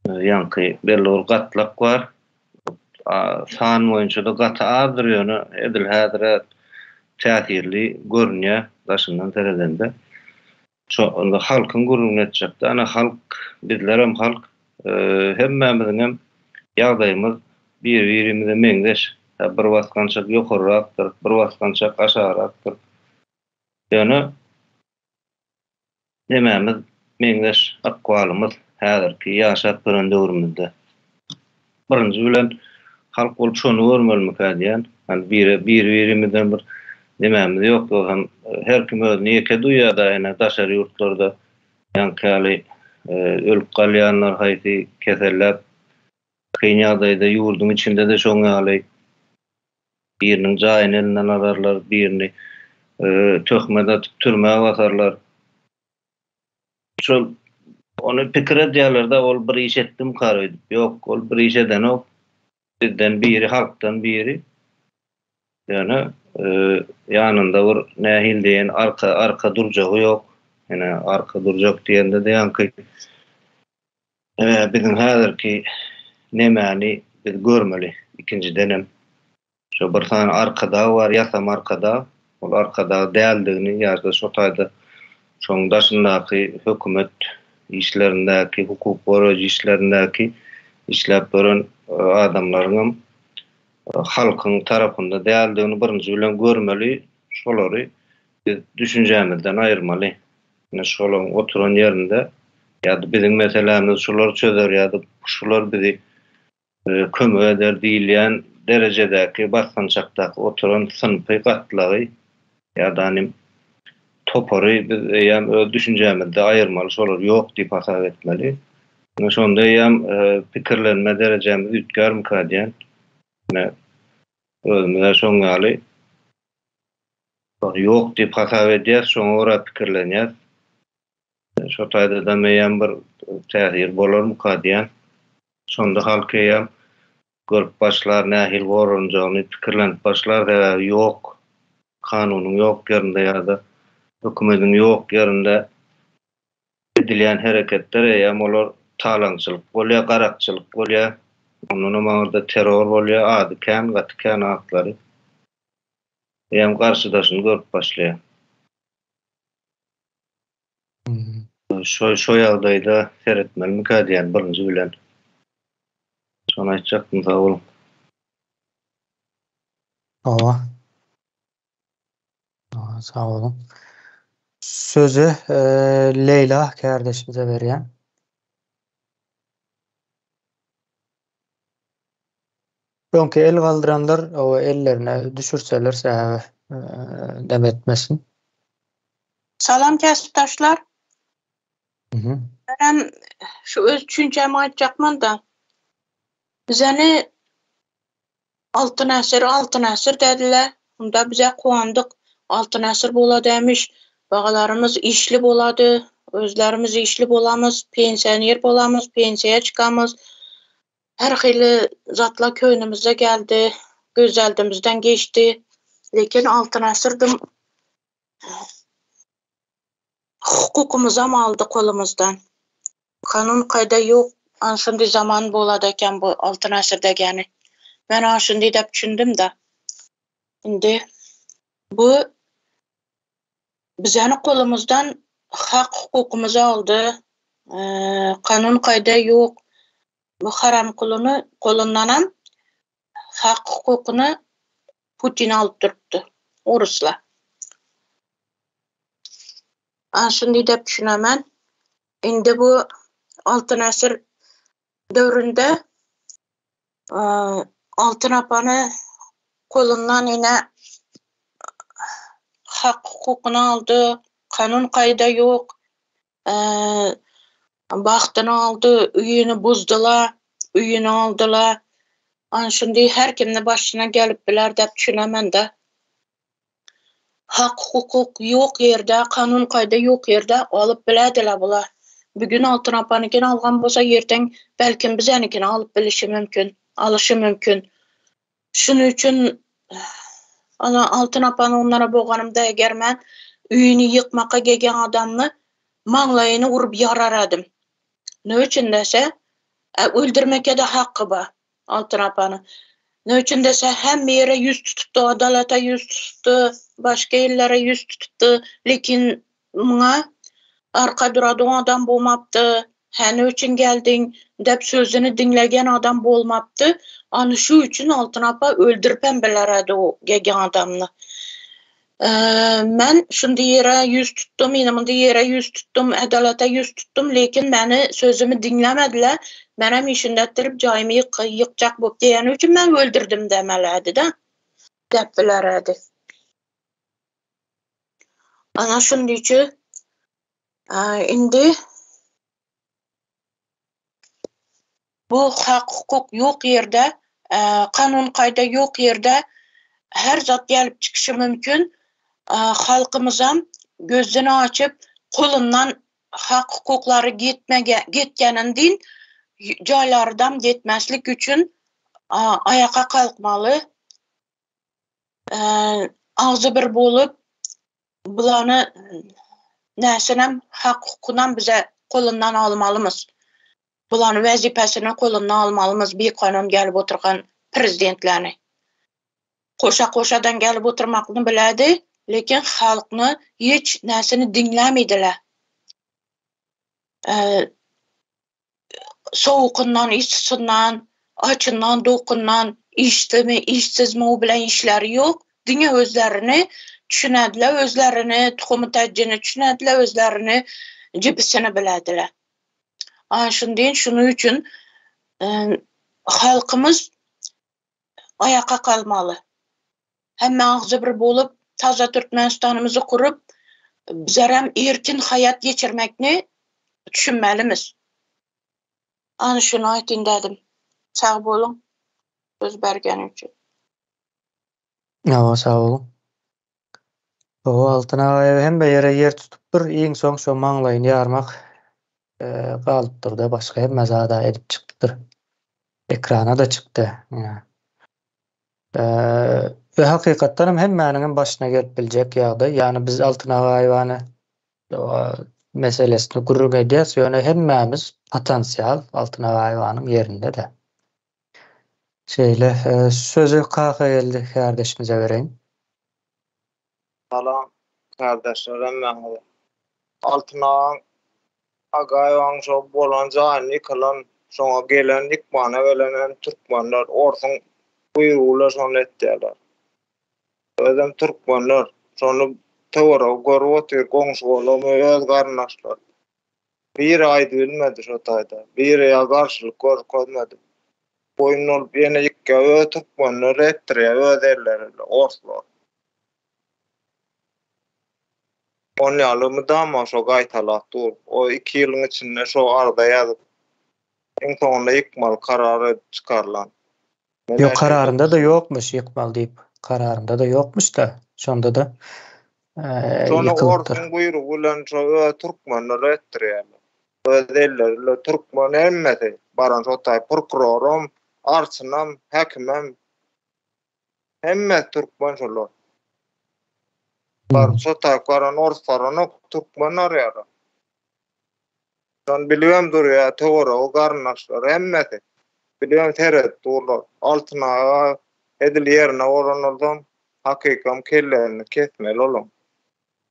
e, ýaňky belli bir gatlak bar. San boýunça-da gaty azdyr ýöne edil häzire täsirli görünýär daşyndan seredende. Şo onda halkyň gürrüňini etjekde, ana halk, bizlerem halk, hemmämiziňem ýagdaýymyz bir-birimize meňzeş. Hä bir basgançak ýokarrakdyr, bir basgançak aşagrakdyr. Ýöne nemämiz meňzeş, ykbalymyz häzirki ýaşap ýören döwrümizde. Birinji bilen halk bolup şony görmelimikä diýýän. Hani bire bir-birimizden bir nemämiz ýok ýogsam her kim özüni ýeke duýýar-da ene daşary ýurtlarda ýaňky ýaly ölüp galýanlar haýsy keselläp kyn ýagdaýda ýurduň içinde-de şoň ýaly biriniň jaýyny elinden alarlar, birini töhmet atyp türmä basarlar. Şol ony pikir edýärler-de, ol bir iş etdimkar öýdüp. Ýok, ol bir iş edenok. Bizden biri, halkdan biri. Ýöne ýanynda bir nähili diýen arka arka durjagy ýok. Ýöne arka durjak diýende-de ýaňky biziň häzirki nemäni biz görmeli ikinjidenem. Şo bir sany arkadag bar, ýasama arkadag. Ol arkadag däldigini ýa-da şo taýda şoň daşyndaky hökümet işlerindäki, hukuk goraýjy işlerindäki işläp ýören adamlaryňam halkyň tarapynda däldigini birinji bilen görmeli, şolary biz düşünjämizden aýyrmaly. Ine şolaryň oturan ýerinde ýa-da biziň meselämizi şular çözer ýa-da şular bizi kömek eder diýilýän derejedäki basgançakdaky oturan synpy gatlagy ýa-da nim topary biz eýýäm öz düşünjämizde aýyrmaly, şolar ýok diýip hasap etmeli. Ine şonda eýýäm pikirlenme derejämiz üýtgärmika diýen. Ine özümiz-ä şoň ýaly ýok diýip hasap edýäs, şoňa görä pikirlenýäs. Şo taýdadam eýýäm bir täsir bolarmyka diýen. Şonda halk eýýäm görüp başlar, nähili goranjagyny pikirlenip başlar, sebäbi ýok, kanunyň ýok ýerinde ýa-da hökümediň ýok ýerinde edilýän hereketler eýýäm olar talaňçylyk bolýar, garakçylyk bolýar, ondanam aňyrda terror bolýar, ady kän, gaty kän atlary. Eýýäm garşydaşyny görüp başlaýar. Şo şo ýagdaýda seretmelimikä diýýän birinji bilen. Şony aýtjakdym sag boluň. Hawa. Hawa, sag boluň. Sözi Leýla kärdeşimize berýän. Öňki el galdyranlar o ellerine düşürseler sebäbi neme etmesin. Salam käsipdaşlar. Menem şu öz düşünjämi aýtjakman-da. Bizeni Altyn asyr, Altyn asyr dädiler. Onda bize kuwandyk. Altyn asyr boladämiş. Bagalarymyz işli bolady. Özlerimiz işli bolamyz, pensioner bolamyz, pensiýa çykamyz. Her hili zatlar köňlümize geldi, gözeldimizden geçdi. Lekin Altyn asyr dym hukukymyzam aldy kolumyzdan. Kanun kaýda ýok, ana şundy zaman bolady eken bu Altyn asyr degeni. Men ana şundy dep düşündim-de. Indi bu bizeni kolumyzdan hak hukukymyzy aldy. Kanun kaýda ýok. Bu haramkulyny golundanam hak hukukyny Putin alyp durupdy. Oruslar. Ana şundy dep düşünemen. Indi bu Altyn asyr döwründe Altyn apany golundan ine hak hukukyny aldy, kanun kaýda ýok. Bagtyny aldy, öýüni buzdylar, öýüni aldylar. Ana şundy her kimni başyna gelip biler dep düşünemen-de. Hak hukuk ýok ýerde, kanun kaýda ýok ýerde alyp bilädiler bular. Bugün Altyn apanykini algan bolsa erteň belkim bizenikini alyp bilişi mümkin, alyşy mümkin. Şunuň üçin ana Altyn apany onlara boganymda eger men öýüni ýykmaka gelgen adamny maňlaýyny urup ýararradym. Ne üçin dese, öldürmekede haky bar Altyn apany. Ne üçin dese hemme ýere ýüz tutupdy, adalata ýüz tutupdy, başga ýerlere ýüz tutupdy, lekin Muňa arka duradyň adam bolmapdy. Hä ne üçin geldiň? dep sözüni diňlegen adam bolmapdy. Any şu üçin Altyn apa öldüripem bileredi o gelgen adamny. Men şundy ýere ýüz tutdum, ýene mundy ýere ýüz tutdum, edalata ýüz tutdum, lekin meni sözümi diňlemediler. Menem işinde etdirip jaýymy ýykjak bolup diýeni üçin men öldürdim demeledi-de. Dep bileredi. Ana şundyçy indi bu hak hukuk ýok ýerde, kanun kaýda ýok ýerde her zat gelip çykyşy mümkin. Halkymyzam gözüni açyp kolundan hak hukuklary gitmege gitgenindin jaýlarydam gitmeslik üçin. Aýaka kalkmaly. Agzybir bolup bulany näsinem hak hukunam bize golundan almalymyz. Bulany wezipesini golundan almalymyz bikanun gelip oturgan prezidentlerini. Goşa goşadan gelip oturmakny biledi, lekin halkny hiç näsini diňlemediler. Sowukyndan, yssysyndan, açyndan, dokundan, işdimi, işsizmi o bilen işleri ýok. Diňe özlerini düşünediler, özlerini tuhumy täjjini düşünediler, özlerini jibisini bilediler. A şundan şunuň üçin halkymyz aýaka galmaly. Hemme agzybir bolup, taza Türkmenistanymyzy gurup, bizerem erkin haýat geçirmekni düşünmelimiz. Ana şuny aýtyn dedim. Sag boluň söz bergeni üçin. Hawa sag boluň. Hawa Altyn aga hemme ýere ýer tutupdyr, iň soň şo maňlaýyny ýarmak galypdyrda başga hemme zada edip çykypdyr. Ekrana-da çykdy. We hakykatdan hem hemmäniň hem başyna gelip biljek ýagdaý. Ýagny biz Altyn Agaýewany meselesini gürrüň edýäs, ýöne hemmämiz potensial Altyn Agaýewanyň ýerinde-de. Şeýle, sözi Kakageldi kärdeşimize bereýin. Salam kärdeşler hemmäňize. Altyn agaň Agaýewaň şo bolan jaýyny ýykylan, şoňa gelen ýykmana gelen hem türkmenler, orsuň buýrugy bilen şony etýärler. Özem türkmenler, şony töweregi görüp otyr, goňşy-golamy, öz garyndaşlary. Biri aýdybilmedi şo taýda, biri ýa garşylyk görkezmedi. Boýun bolup ýene ýykýar, öz türkmenler etdirýär öz elleri bilen, orslar. On ýaly mydama şo gaýtalap dur. O iki ýylyň içinde şo arza ýazyp, iň soňunda ýykmaly karar edip çykarylan. Ýok kararynda-da ýokmuş ýykmaly diýip. Kararynda-da ýokmuş-da. Şonda-da Şony orsuň buýrugy bilen şo öz türkmenler etdirýärler. Öz elleri bilen türkmen hemmesi baran şo taý prokuroram, arçynam, häkimem Hemmesi türkmen şolar. Bar şo taýyp baran ors baranok türkmen barýar. Şony bilibem durýar töweregi garyndaşlary hemmesi. Bilibem seredip durlar. Altyn aga edil ýerine bolan bolsam hakykam kellesini kesmeli olaň.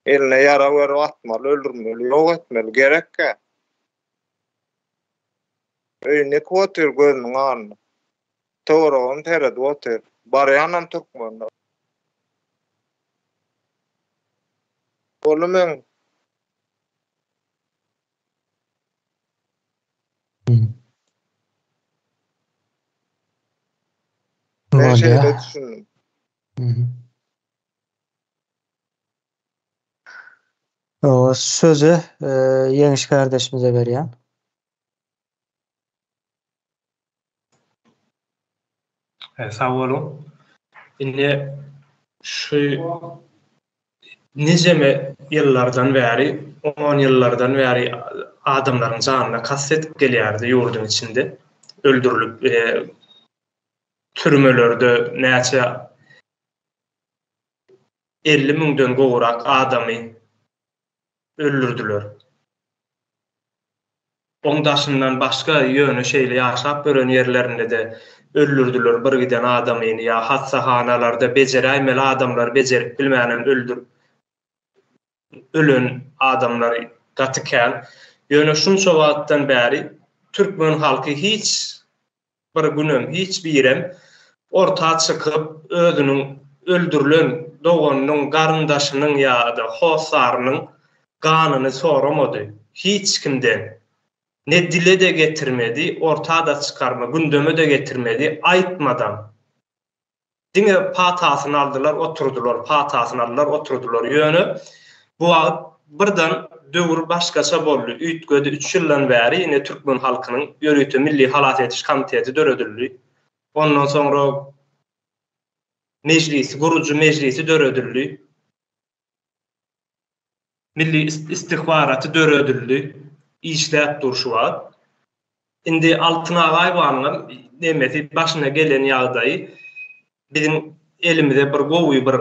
Eline ýarag berip atmaly öldürmeli ýok etmeli gerekkä. Öýüni ýykyp otyr gözüniň alnynda. Töweregem seredip otyr. Barýanam türkmenler. Boldy meň. Men şeýle düşündim. Sözi Ýeňiş kardeşimize berýän. Sag boluň. Indi şu nijeme ýyllardan bäri, on ýyllardan bäri adamlaryň janyna kast edip gelýärdi ýurduň içinde. Öldürilip, türmelerde näçe 50 müňden gowrak adamy öldürdiler. Oň daşyndan başga ýöne şeýle ýaşap ýören ýerlerinde-de öldürdiler bir giden adamyny ýa hassahanalarda bejeräýmeli adamlary bejerip bilmänem öldür ölen adamlary gaty kän. Ýöne şunça wagtdan bäri türkmen halky hiç bir günem hiç birem orta çykyp özüniň öldürilen doganynyň, garyndaşynyň ýa-da hossarynyň ganyny soramady. Hiç kimden. Ne dile-de getirmedi, orta-da çykarma, gündeme-de getirmedi, aýtmadam. Diňe patasyny aldylar, oturdylar, patasyny aldylar, oturdylar. Ýöne bu wagt birden döwür başgaça boldy, üýtgedi. Üç ýyldan bäri ine türkmen halkynyň ýörite Milli halas ediş komiteti döredildi. Ondan soňra Mejlisi, gurujy mejlisi döredildi. Milli istihbaraty döredildi. Işläp dur şu wagt. Indi Altyn Agaýewanyňam nemesi başyna gelen ýagdaýy biziň elimize bir gowy bir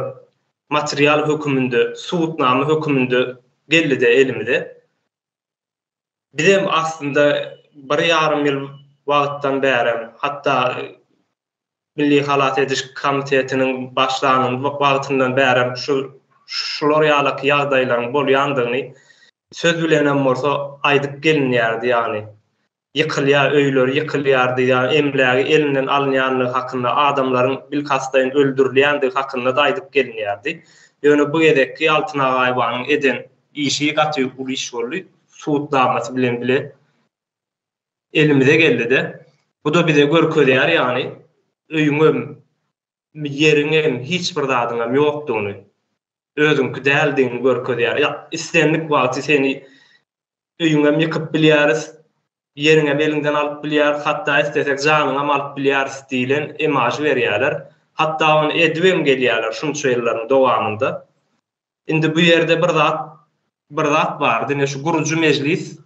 material höküminde, subutnama höküminde geldi-de elimize. Bizem aslynda bir ýarym ýyl wagtdan bärem, hatda Milli halas ediş komitetiniň başlanan wagtyndan bärem şu şular ýalaky ýagdaýlaryň bolýandygyny söz bilenem bolsa aýdyp gelinýärdi, ýagny ýykylýar, öýleri ýykylýardy, ýa emlägi elinden alynýandygy hakynda, adamlaryň bilkastlaýyn öldürilýändigi hakynda-da aýdyp gelinýärdi. Ýöne bu gezekki Altyn Agaýewanyň eden işi gaty uly iş boldy, subutnamasy bilen bile elimize geldi-de. Bu-da bize görkezýär, ýagny öýüňem, ýeriňem, hiç bir zadyňam ýokdugyny, özüňki däldigini görkezýär. Ýa islendik wagty seni öýüňem ýykyp bilýäris, ýeriňem eliňden alyp bilýäris, hatda islesek janyňam alyp bilýäris diýlen emažy berýärler. Hatda ony edibem gelýärler şunça ýyllaryň dowamynda. Indi bu ýerde bir zat bir zat bar, diňe şu gurujy mejlis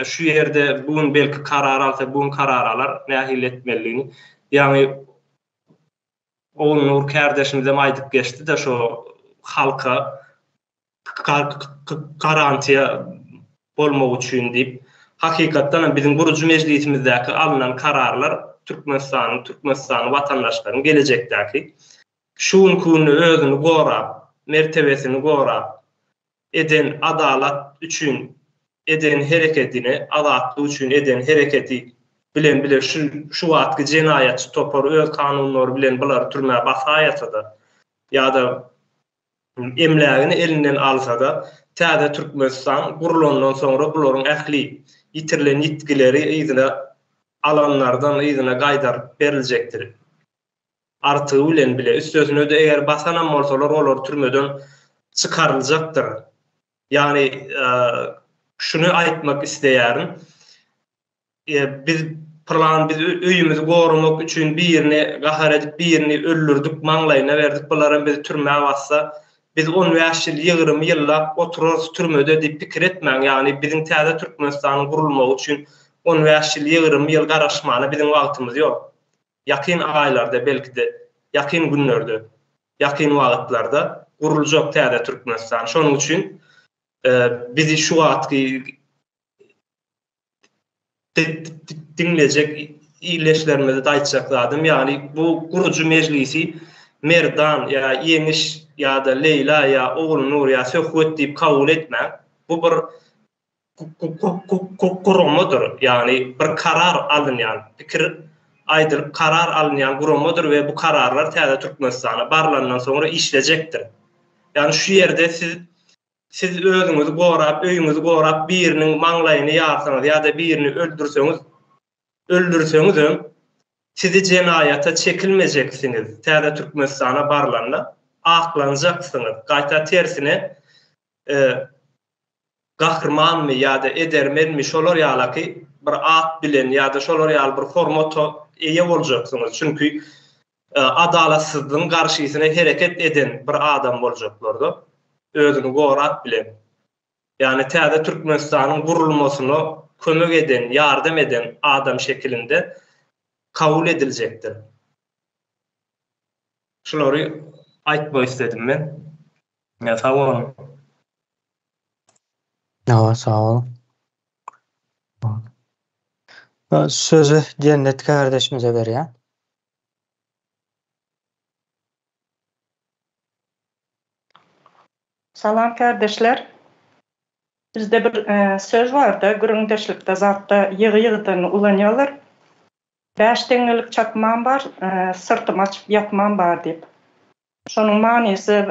Şu ýerde bu gün belki karar alsa, bu gün karar alar nähili etmelidigini. Ýagny Ogulnur kärdeşimizem aýdyp geçdi-de şo halka garantiýa bolmak üçin diýip. Hakykatdan hem biziň gurujy mejlisimizdäki alnan kararlar Türkmenistanyň, Türkmenistanyň watandaşlaryň gelejekdäki şu günki günde özüni gorap, mertebesini gorap, eden adalat üçin eden herekedini, azatlyk üçin eden hereketi bilen bile şu şu wagtky jenaýatçy topar öz kanunlary bilen bulary türmä basaýasada ýa-da emlägini elinden alsada täze Türkmenistan gurulandan soňra bularyň ähli ýitirilen ýitgileri yzyna alanlardan yzyna gaýdaryp beriljekdir. Artygy bilen bile, üstesine-de eger basanam bolsalar olar türmeden çykaryljakdyr. Ýagny şuny aýtmak isleýärin, biz pylan biz öýümizi goramak üçin birini gahar edip birini öldürdik, maňlaýyna berdik, bularam bizi türmä bassa, biz on bäş ýyl, 20 ýyllap oturarys türmede diýip pikir etmäň. Ýagny biziň täze Türkmenistanyň gurulmagy üçin on bäş ýyl, 20 ýyl garaşmana biziň wagtymyz ýok. Ýakyn aýlarda, belki-de, ýakyn günlerde, ýakyn wagtlarda guruljak täze Türkmenistan. Şonuň üçin bizi şu wagtky diňlejek ildeşlerimize-de aýtjak zadym, ýagny bu gurujy mejlisi Merdan ýa Ýeňiş ýa-da Leýla ýa Ogulnur ýa Söhbet diýip kabul etmäň. Bu bir guramadyr, ýagny bir karar alynýan, pikir aýdylyp karar alynýan guramadyr we bu kararlar täze Türkmenistana barlandan soňra işlejekdir. Ýagny şu ýerde siz siz özüňizi gorap, öýüňizi gorap biriniň maňlaýyny ýarsaňyz ýa-da birini öldürseňiz, öldürseňizem sizi jenaýata çekilmejeksiňiz, täze Türkmenistana barlanda aklanjaksyňyz, gaýta tersine gahrymanmy ýa-da edermenmi şolar ýalaky bir at bilen ýa-da şolar ýaly bir hormata eýe boljaksyňyz. Çünki adalatsyzlygyň garşysyna hereket eden bir adam boljaklarda özüni gorap bilen. Ýagny täze Türkmenistanyň gurulmasyna kömek eden, ýardam eden adam şekilinde kabul ediljekdir. Şulary aýtmak istedim men. Sag boluň. Hawa, sag boluň. Sözi Jennet kardeşimize berýän. Salam kardeşler. Bizde bir söz barda gürrüňdeşlikde zatda ýygy-ýygydan ulanýarlar. Bäş teňňelik çakmam bar, syrtymy açyp ýatmam bar diýip. Şonuň manysy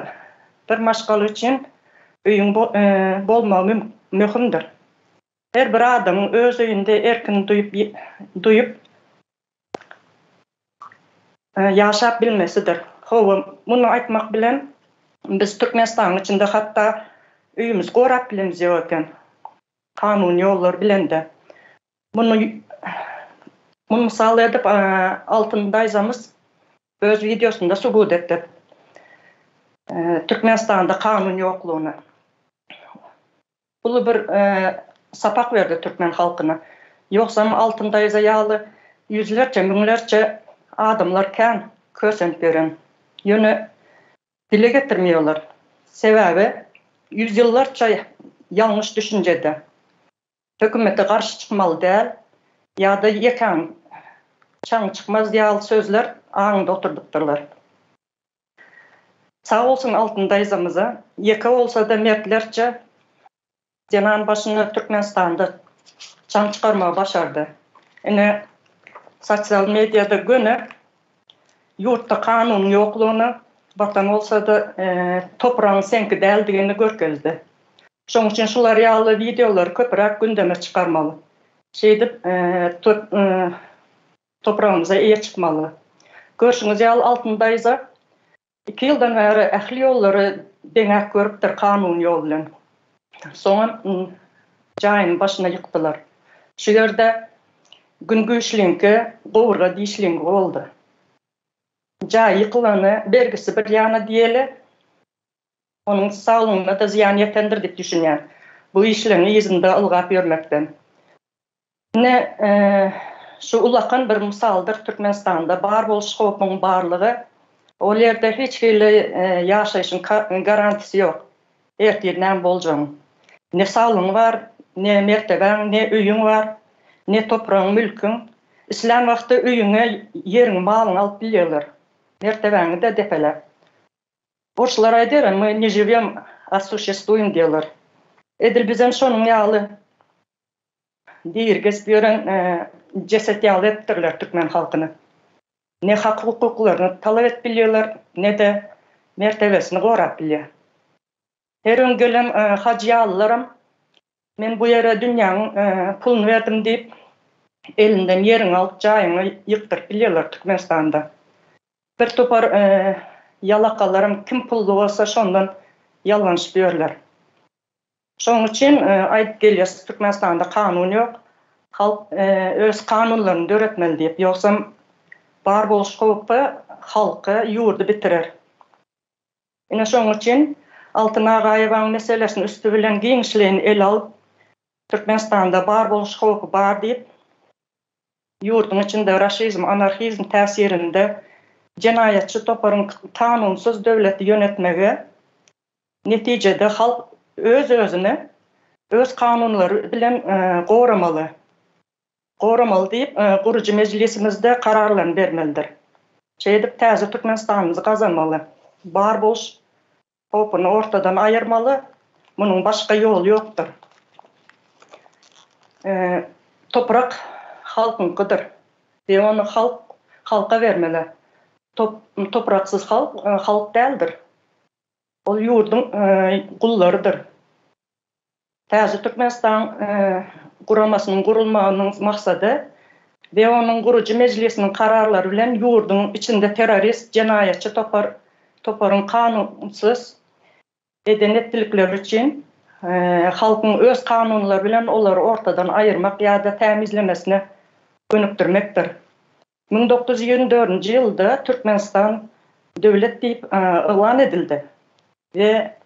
bir maşgala üçin öýüň bolmagy möhümdir. Her bir adamyň öz öýünde erkin duýup duýup ýaşap bilmesidir. Hawa, muny aýtmak bilen biz Türkmenistanyň içinde hatda öýümizi gorap bilemiz ýok eken. Kanuny ýollar bilen-de. Muny muny mysal edip Altyn daýzamyz öz wideosynda subut etdi. Türkmenistanda kanun ýoklugyny. Uly bir sapak berdi türkmen halkyna. Ýogsam Altyn daýza ýaly ýüzlerçe, müňlerçe adamlar kän kösenip ýören. Ýöne dile getirmeýärler. Sebäbi ýüzýyllarça ýalňyş düşünjede. Hökümete garşy çykmaly däl ýa-da ýekäň çaň çykmaz ýaly sözler aňynda oturdypdyrlar. Sag bolsun Altyn daýzamyza, ýeke bolsa-da mertlerçe zenan başyna Türkmenistanda çaň çykarmagy başardy. Ine sosial mediada göni ýurtda kanunyň ýoklugyny, watan bolsa-da topragyň seňki däldigini görkezdi. Şonuň üçin şular ýaly wideolary köpräk gündeme çykarmaly. Şeýdip topragymyza eýe çykmaly. Görşüňiz ýaly Altyn daýza iki ýyldan bäri ähli ýollary deňäp görüpdir kanuny ýol bilen. Soňam jaýyny başyna ýykdylar. Şu ýerde gün güýçliňki gowurga dişliňki boldy. Jaý ýykylany bergisi bir ýana diýeli. Onuň saglygyna-da zyýan ýetendir diýip düşünýän. Bu işleň yzynda ylgap ýörmekden. Ine, şu ulakan bir mysaldyr Türkmenistanda bar boluş howpuň barlygy. Ol ýerde hiç hili ýaşaýşyň garantisy ýok. Ertir näme boljagyň. Ne saglygyň bar, ne mertebäň, ne öýüň bar, ne topragyň, mülküň. Islän wagty öýüňe, ýeriňi, malyňy alyp bilýärler. Mertebäňi-de depeläp. Orslar aýdýar, my ne žiwem, a suşestwuýem diýýärler. Edil bizem şonuň ýaly diri gezip ýören jeset ýaly edipdirler türkmen halkyny. Ne hak-hukuklaryny talap edip bilýärler, ne-de mertebesini gorap bilýär. Her öň gelen hajy ýalylaram men bu ýere dünýäň puluny berdim diýip, elinden ýeriňi alyp, jaýyňy ýykdyryp bilýärler Türkmenistanda. Bir topar ýalakalaram kim pully bolsa şondan ýallanyşyp ýörler. Şonuň üçin aýdyp gelýäs Türkmenistanda kanun ýok. Halk öz kanunlaryny döretmeli diýip. Ýogsam bar boluş howpy halky, ýurdy bitirer. Ine şonuň üçin Altyn Agaýewaň meselesini üsti bilen giňişleýin ele alyp Türkmenistanda bar boluş howpy bar diýip Ýurduň içinde raşizm, anarhizm täsirinde jenaýatçy toparyň kanunsyz döwleti ýönetmegi, netijede halk öz-özüni öz kanunlary bilen goramaly, goramaly diýip gurujy mejlisimizde kararlaryny bermelidir. Şeýdip täze Türkmenistanymyzy gazanmaly. Bar boluş Howpuny ortadan aýyrmaly, munuň başga ýoly ýokdur. Toprak halkyňkydyr we ony halk halka bermeli. Topraksyz halk halk däldir. Ol ýurduň gullarydyr. Täze Türkmenistan guramasynyň gurulmagynyň maksady we onuň gurujy mejlisiniň kararlary bilen ýurduň içinde terrorist, jenaýatçy topar toparyň kanunsyz eden etdilikleri üçin halkyň öz kanunlary bilen olary ortadan aýyrmak ýa-da tämizlemesine gönükdirmekdir. 1924-nji ýylda Türkmenistan döwlet diýip yglan edildi we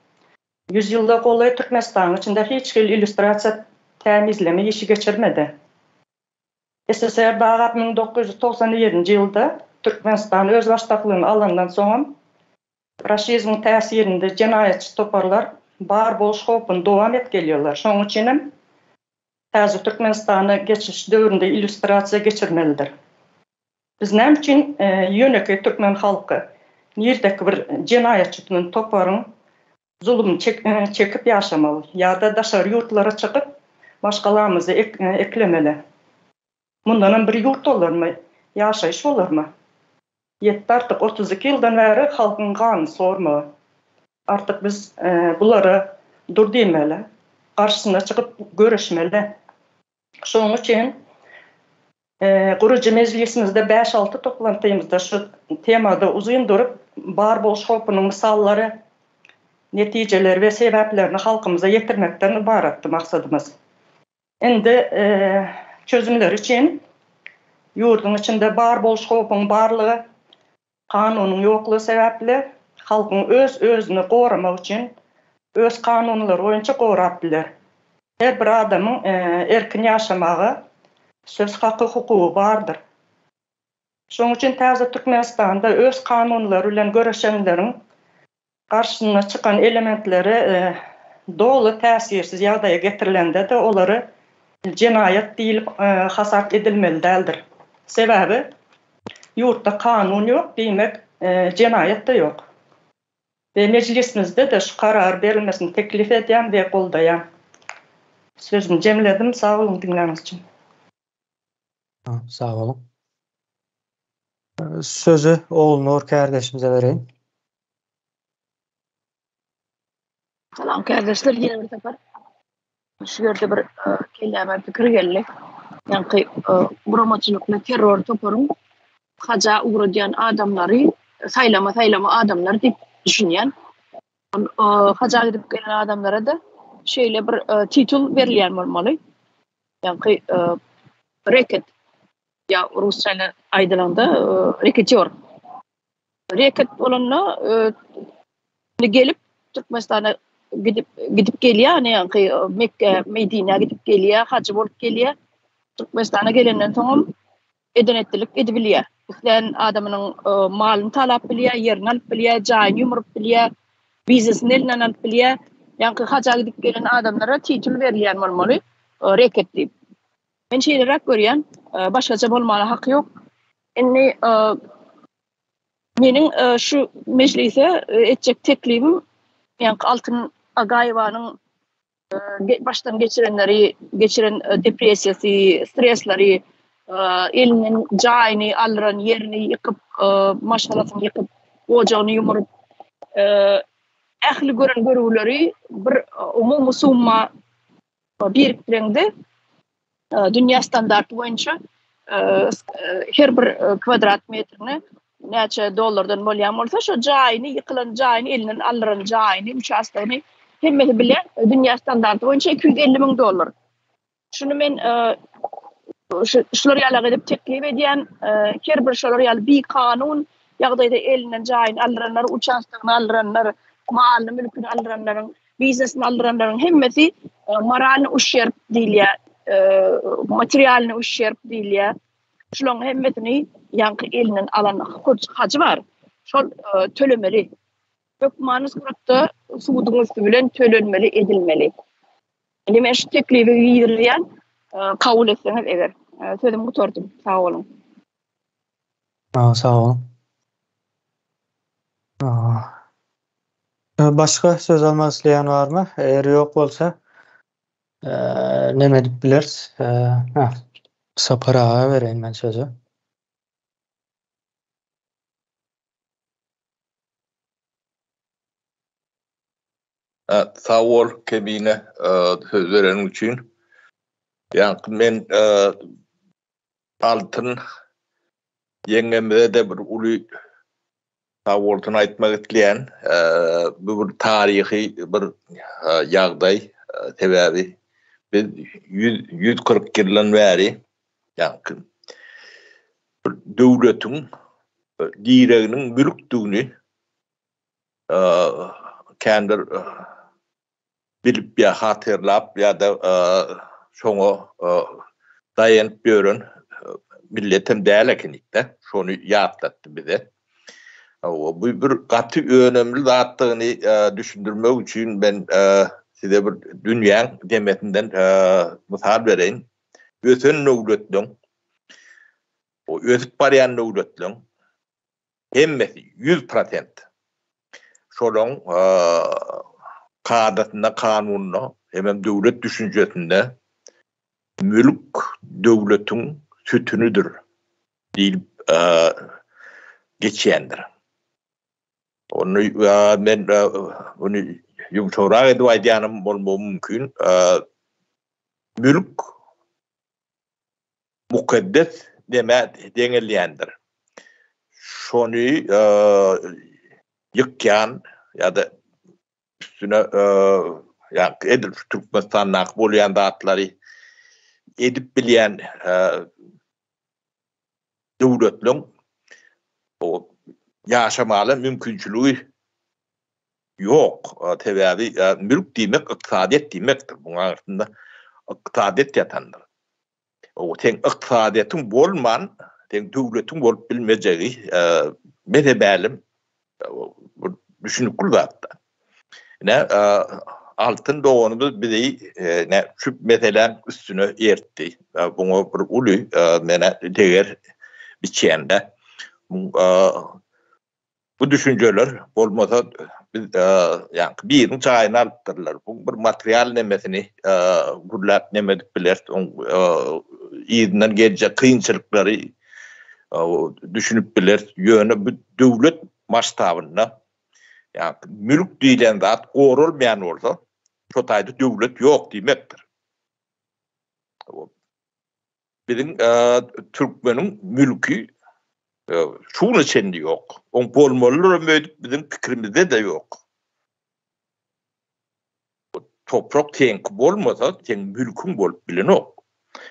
Ýüz ýylda golaý Türkmenistanyň içinde hiç hili illýustrasiýa tämizleme işi geçirmedi. SSR dagap 1991-nji ýylda Türkmenistan özbaşdaklygyny alandan soňam raşizmiň täsirinde jenaýatçy toparlar bar boluş howpuny dowam edip gelýärler. Şonuň üçinem täze Türkmenistana geçiş döwründe illýustrasiýa geçirmelidir. Biz näme üçin ýönekeý türkmen halky nirdeki bir jenaýatçy toparyň zulumyny çekip ýaşamaly ýa-da daşary ýurtlara çykyp maşgalamyzy eklemeli? Mundanam bir ýurt bolarmy, ýaşaýyş bolarmy? Ýetdi artyk 32 ýyldan bäri halkyň ganyny sormagy. Artyk biz bulara dur diýmeli, garşysyna çykyp göreşmeli. Şonuň üçin Gurujy mejlisimizde bäş-alty toplantymyzda şu temada uzyn durup, bar boluş howpunyň mysallary, netijeleri we sebäplerini halkymyza ýetirmekden ybaratdy maksadymyz. Indi çözümleri üçin ýurduň içinde bar boluş howpuň barlygy, Kanunyň ýoklugy sebäpli halkyň öz-özüni goramak üçin öz kanunlary boýunça gorap biler. Her bir adamyň erkin ýaşamaga, Söz haky hukugy bardyr. Şonuň üçin täze Türkmenistanda öz kanunlary bilen göreşenleriň garşysyna çykan elementleri doly täsirsiz ýagdaýa getirilende-de olary jenaýat diýlip hasap edilmeli däldir. Sebäbi ýurtda kanun ýok, diýmek jenaýat-da ýok. We mejlisimizde-de şu karar berilmesini teklip edýän we goldaýan. Sözümi jemledim, sag boluň diňläniňiz üçin. Sag boluň. Sözi Ogulnur kärdeşimize bereýin. Salam kärdeşler, ýene bir sapar. Şu ýerde bir kelläme pikir geldi. Ýaňky guramaçylykly terror toparyň haja ugradýan adamlary saýlama saýlama adamlar diýip düşünýän. Haja gidip gelen adamlara-da şeýle bir titul berilýän bolmaly. Ýaňky reket ýa rusça aýdylanda reketýor. Reket bolanda gelip Türkmenistana gidip gidip gelýär, ýagny ýaňky Mekge, Medinä gidip gelýär, hajy bolup gelýär. Türkmenistana gelenden soňam eden etdilik edibilýär. Islän adamynyň malyny talap bilýär, ýerini alyp bilýär, jaýyny ýumrup bilýär, biznesini elinden alyp bilýär. Ýaňky haja gidip gelen adamlara titul berilýän bolmaly, reket diýip. Men şeýleräk görýän, başgaça bolmaga haky ýok. Indi meniň şu mejlise etjek teklibim, ýaňky Altyn Agaýewanyň başdan geçirenleri, geçiren depressiýasy, stresleri, elinden jaýyny aldyran, ýerini ýykyp, maşgalasyny ýykyp, ojagyny ýumuryp, ähli gören görgüleri bir umumy summa birikdireňde dünýä standarty boýunça her bir kwadrat metrine näçe dollardan bolýan bolsa şo jaýyny ýykylan jaýyny elinden aldyran jaýyny uçastogyny hemmesi bile dünýä standarty boýunça 250 müň dollar. Şuny men şular ýaly edip teklip edýän her bir şolar ýaly bikanun ýagdaýda elinden jaýyny aldyranlar, uçastogyny aldyranlar, malyny mülküni aldyranlaryň biznesini aldyranlaryň hemmesi moralny uşşerb diýilýär, materialny uşşerb diýilýär. Şularyň hemmesini ýaňky elinden alan hajy bar. Şol tölemeli. Hökmany suratda suduň üsti bilen tölenmeli, edilmeli. Indi men şu teklibi girizýän, kabul etseňiz eger. Sözümi gutardym. Sag boluň. Sag boluň. Başga söz almak isleýän barmy? Eger ýok bolsa, neme edip bileris? Sapar aga bereýin men sözi. Sag bol Kemine söz bereniň üçin. Ýaňky men Altyn ýeňňemize-de bir uly sag bolsun aýtmak isleýän. Bu bir taryhy bir ýagdaý. Sebäbi biz 140 ýyldan bäri ýaňky bir döwletiň direginiň mülkdigini kän bir bilip ýa hatyrlap ýa-da şoňa daýanyp ýören milletem däl ekenik-de. Şony ýatlatdy bize. Bu bir gaty önemli zatdygyny düşündirmek üçin men size bir dünýäň demesinden mysal bereýin. Ösen döwletleň, ösüp barýan döwletleň Hemmesi 100 prosent şolaň kadasynda, kanunynda hemem döwlet düşünjesinde mülk döwletiň sütünidir diýlip geçýändir. Ony men muny ýumşagrak edip aýdýanym bolmagy mümkin. Mülk mukaddes nämä deňelýändir. Şony ýykýan ýa-da üstüne ýa edil şu Türkmenistandaky bolýan zatlary edip bilýän döwletleň ýaşamaga mümkinçiligi ýok. Sebäbi mülk diýmek ykdysadyýet diýmekdir. Munuň aňyrsynda ykdysadyýet ýatandyr. Seň ykdysadyýetiň bolman, seň döwletiň bolup bilmejegi mese-mälim bir düşünikli zat-da. Ine, Altyn doganymyz bizi ine şu meseläň üstüne ertdi. Buňa bir uly menä deger biçýän-de. Bu düşünjeler bolmasa biz ýaňky biriniň jaýyny alypdyrlar. Bu bir material nemesini gürläp neme edip bileris. Oň yzyndan geljek kynçylyklary düşünip bileris. Ýöne bu döwlet masştabynda ýaňky mülk diýlen zat goralmaýan bolsa, şo taýda döwlet ýok diýmekdir. Biziň türkmeniň mülki şu güne çenli ýok. Oň bolmalydyram öýdüp biziň pikirimizde-de ýok. Toprak seňki bolmasa, seň mülküň bolup bilenok.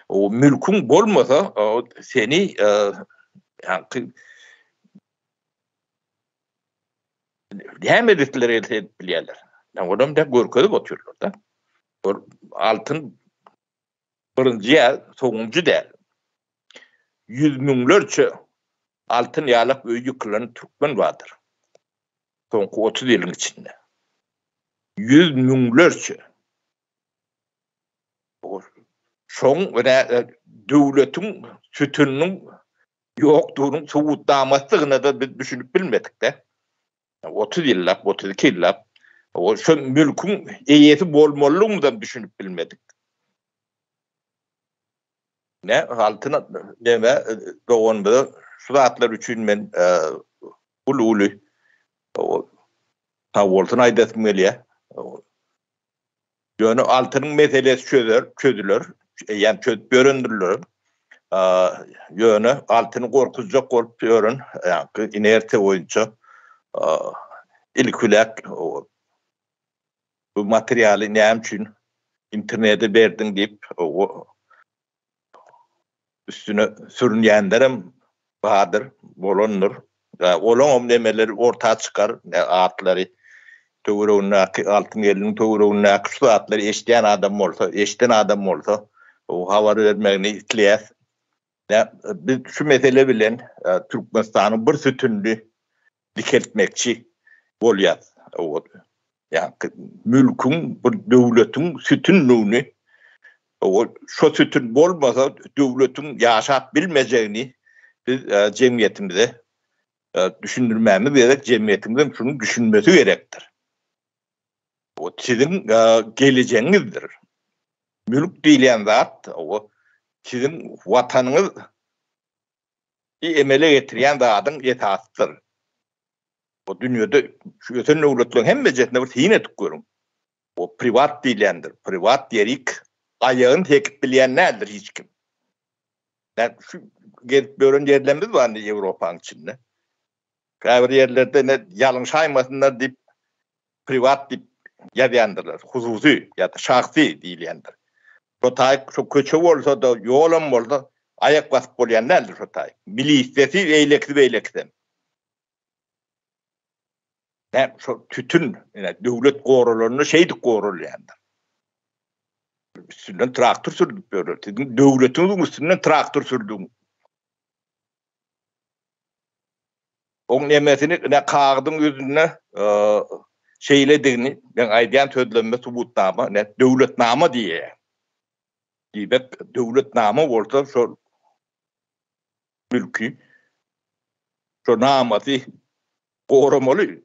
O mülküň bolmasa, seni ýaňky näme edipler else edip bilýärler. Olam da görkezip otyrlar-da. Altyn Birinji ýa soňunjy däl. Ýüz müňlerçe altyn ýalak öýi ýykylan türkmen bardyr. Soňky 30 ýylyň içinde. Ýüz müňlerçe. Şoň döwletiň sütüniniň ýokdugynyň subutnamasydygyna-da biz düşünip bilmedik-de. 30 ýyllap, 32 ýyllap o şo mülküň eýesi bolmalydygymyzam düşünip bilmedik. Ne altyn neme doganymyza şu zatlar üçin men uly-uly sag bolsun aýdasym gelýär. Ýöne altynyň meselesi çözer, çözüler. Eýýäm çözüp ýörendirler. Ýöne altyny gorkuzjak bolup ýören, ýaňky inersiýa boýunça ilki bilen bu materialy näme üçin internete berdiň diýip, üstüne sürünýänlerem bardyr, bolandyr. Olaňam nemeleri orta çykar, atlary töweregindäki, Altyn gelniň töweregindäki şu zatlary eşidýän adam bolsa, eşiden adam bolsa, habar bermegini isleýäs. Biz şu mesele bilen Türkmenistanyň bir sütünini dikeltmekçi bolýas. Ýagny mülküň, bir döwletiň sütünligini, şo sütün bolmasa döwletiň ýaşap bilmejegini biz jemgyýetimize düşündirmämiz gerek, jemgyýetimiz hem şuny düşünmesi gerekdir. O siziň gelejegiňizdir. Mülk diýilýän zat o siziň watanyňyz emele getirýän zadyň esasydyr. O dünýede şu ösen döwletleriň hemmejesine bir syn edip görüň. O priwat diýilýändir. Priwat ýerik aýagyny sekip bilýän däldir hiç kim. Ýa şu gezip ýören ýerlerimiz bar indi Ýewropanyň içinde. Käbir ýerlerde ne ýalňyşaýmasynlar diýip priwat diýip ýazýandyrlar. Hususy ýa-da şahsy diýilýändir. Şo taýyk şo köçe bolsa-da, ýolam bolsa aýak basyp bolýan däldir şo taýyk. Milisesi, beýlekisi beýlekisem. Näme şo tütün, ine döwlet goralarynda şeýdip goralýandyr. Üstünden traktor sürdüp ýörler. Siziň döwletiňiziň üstünden traktor sürdüň. Oň nemesini ine kagyzyň ýüzünde şeýledigini men aýdýan sözlemime subutnama, ine döwletnama diýýär. Diýmek, döwletnama bolsa şol mülki şo namasy goramaly.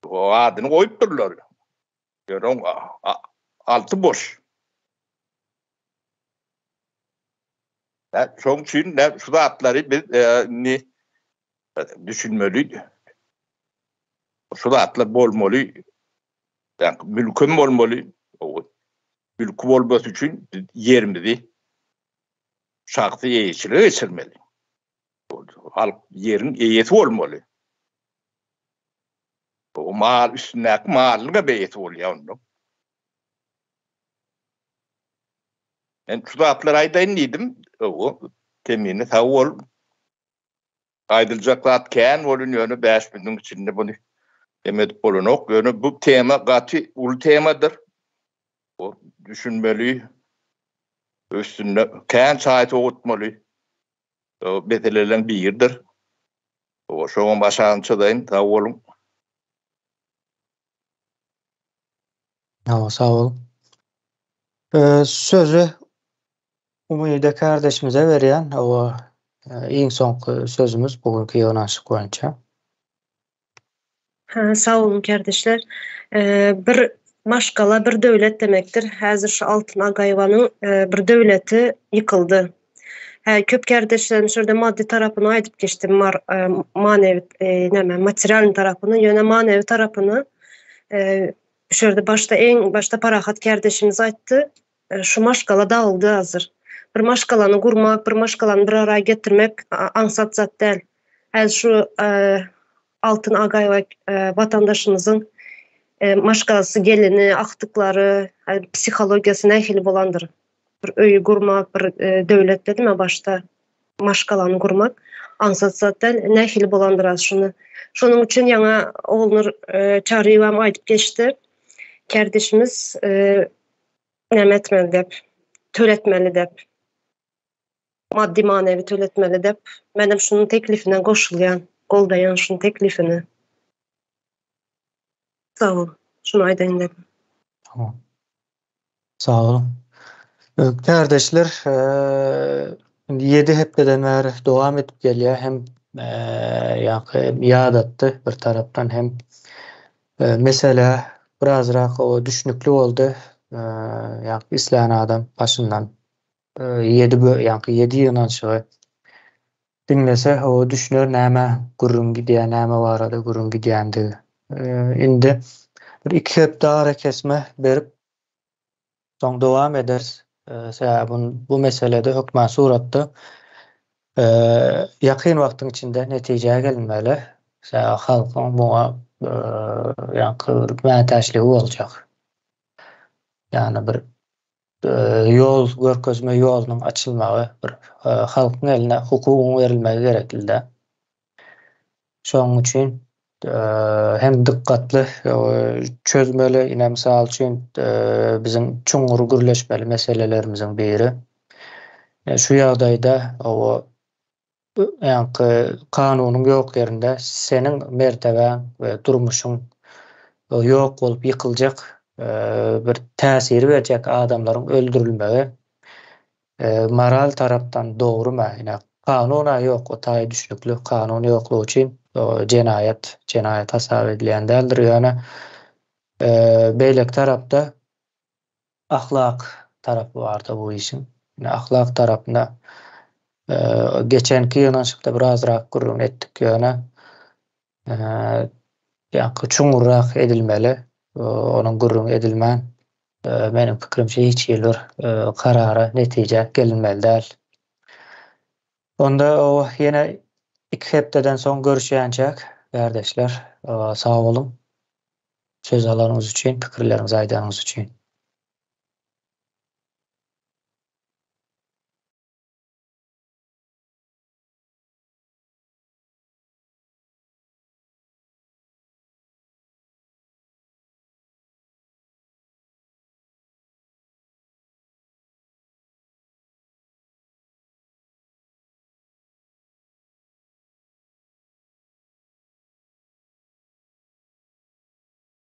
O adyny goýupdyrlar. Ýöne oň alty boş. Şoň üçin şu zatlary biz indi düşünmeli. Şu zatlar bolmaly. Ýa mülkem bolmaly. Mülki bolmasy üçin biz ýerimizi şahsy eýeçilige geçirmeli. Halk ýeriň eýesi bolmaly. O mal üstündäki malyň da eýesi bolýar onda. Men şu zatlary aýdaýyn diýdim. O Kemine sag bol. Aýdyljak zat kän bolun ýöne 5 minutyň içinde bunu dem edip bolanok. Ýöne bu tema gaty uly temadyr. O düşünmeli. Üstünde kän çaý sowutmaly meseleleriň biridir. Şoňam aşagyny çyzaýyn. Sag boluň. Hawa, sag boluň. Sözi Umyda kärdeşimize berýän. Hawa, iň soňky sözümiz bu günki ýygnanyşyk boýunça. Ha, sag boluň kärdeşler. Bir maşgala bir döwlet demekdir. Häzir şu Altyn Agaýewanyň bir döwleti ýykyldy. Hä, köp kärdeşlerim şu ýerde maddy tarapyny aýdyp geçdi, manewi näme, materialny tarapyny, ýöne manewi tarapyny şu ýerde başda iň başda Parahat kärdeşimiz aýtdy. Şu maşgala dagyldy hazir. Bir maşgalany gurmak, bir maşgalany bir ara getirmek aňsat zat däl. Häzir şu Altyn Agaýewa watandaşymyzyň maşgalasy, gelini, agtyklary, psihologiýasy nähili bolandyr? Bir öýi gurmak, bir döwlet dedim-ä başda, maşgalany gurmak aňsat zat däl. Nähili bolandyr az şuny. Şonuň üçin ýaňy Ogulnur Çaryýewam aýdyp geçdi. Kärdeşimiz näme etmeli dep, töletmeli dep. Maddy manewi töletmeli dep. Menem şunuň teklifine goşulýan, goldaýan şunuň teklifini. Sag bol. Şuny aýdaýyn dedim. Tamam. Sag boluň. Kärdeşler, indi ýedi hepdeden bäri dowam edip gelýär hem ýaňky ýadatdy bir tarapdan hem mesele birazrak düşnükli boldy. Ýaňky islän adam başyndan ýedi ýaňky ýedi ýygnanyşygy diňlese o düşüner näme gürrüň gidýär, näme barada gürrüň gidýändigi. Indi bir iki hepde arakesme berip soň dowam ederis. Sebäbi bu meselede hökman suratda ýakyn wagtyň içinde netijä gelinmeli. Sebäbi halkyň muňa ýaňky bir mätäçligi boljak. Ýagny bir ýol görkezme ýolunyň açylmagy, bir halkyň eline hukugyň berilmegi gerekli-dä. Şonuň üçin hem dykgatly çözmeli. Ine, mysal üçin, biziň çuňňur gürleşmeli meselelerimiziň biri. Şu ýagdaýda o ýaňky kanunyň ýok ýerinde seniň mertebäň we durmuşyň ýok bolup ýykyljak bir täsiri berjek adamlaryň öldürilmegi moral tarapdan dogrumy? Ine, kanun-a ýok, o taýy düşnükli, kanun ýoklugy üçin jenaýat jenaýat hasap edilýän däldir, ýöne beýleki tarapda ahlak tarapy barda bu işiň. Ine, ahlak tarapyna geçenki ýygnanyşykda birazrak gürrüň etdik, ýöne ýaňky çuňňurrak edilmeli. Onuň gürrüňi edilmän, meniň pikirimçe hiç hili bir karara, netijä gelinmeli däl. Onda ýene iki hepdeden soň görüşýänçäk, kärdeşler, sag boluň! Söz alanyňyz üçin, pikirleriňizi aýdanyňyz üçin.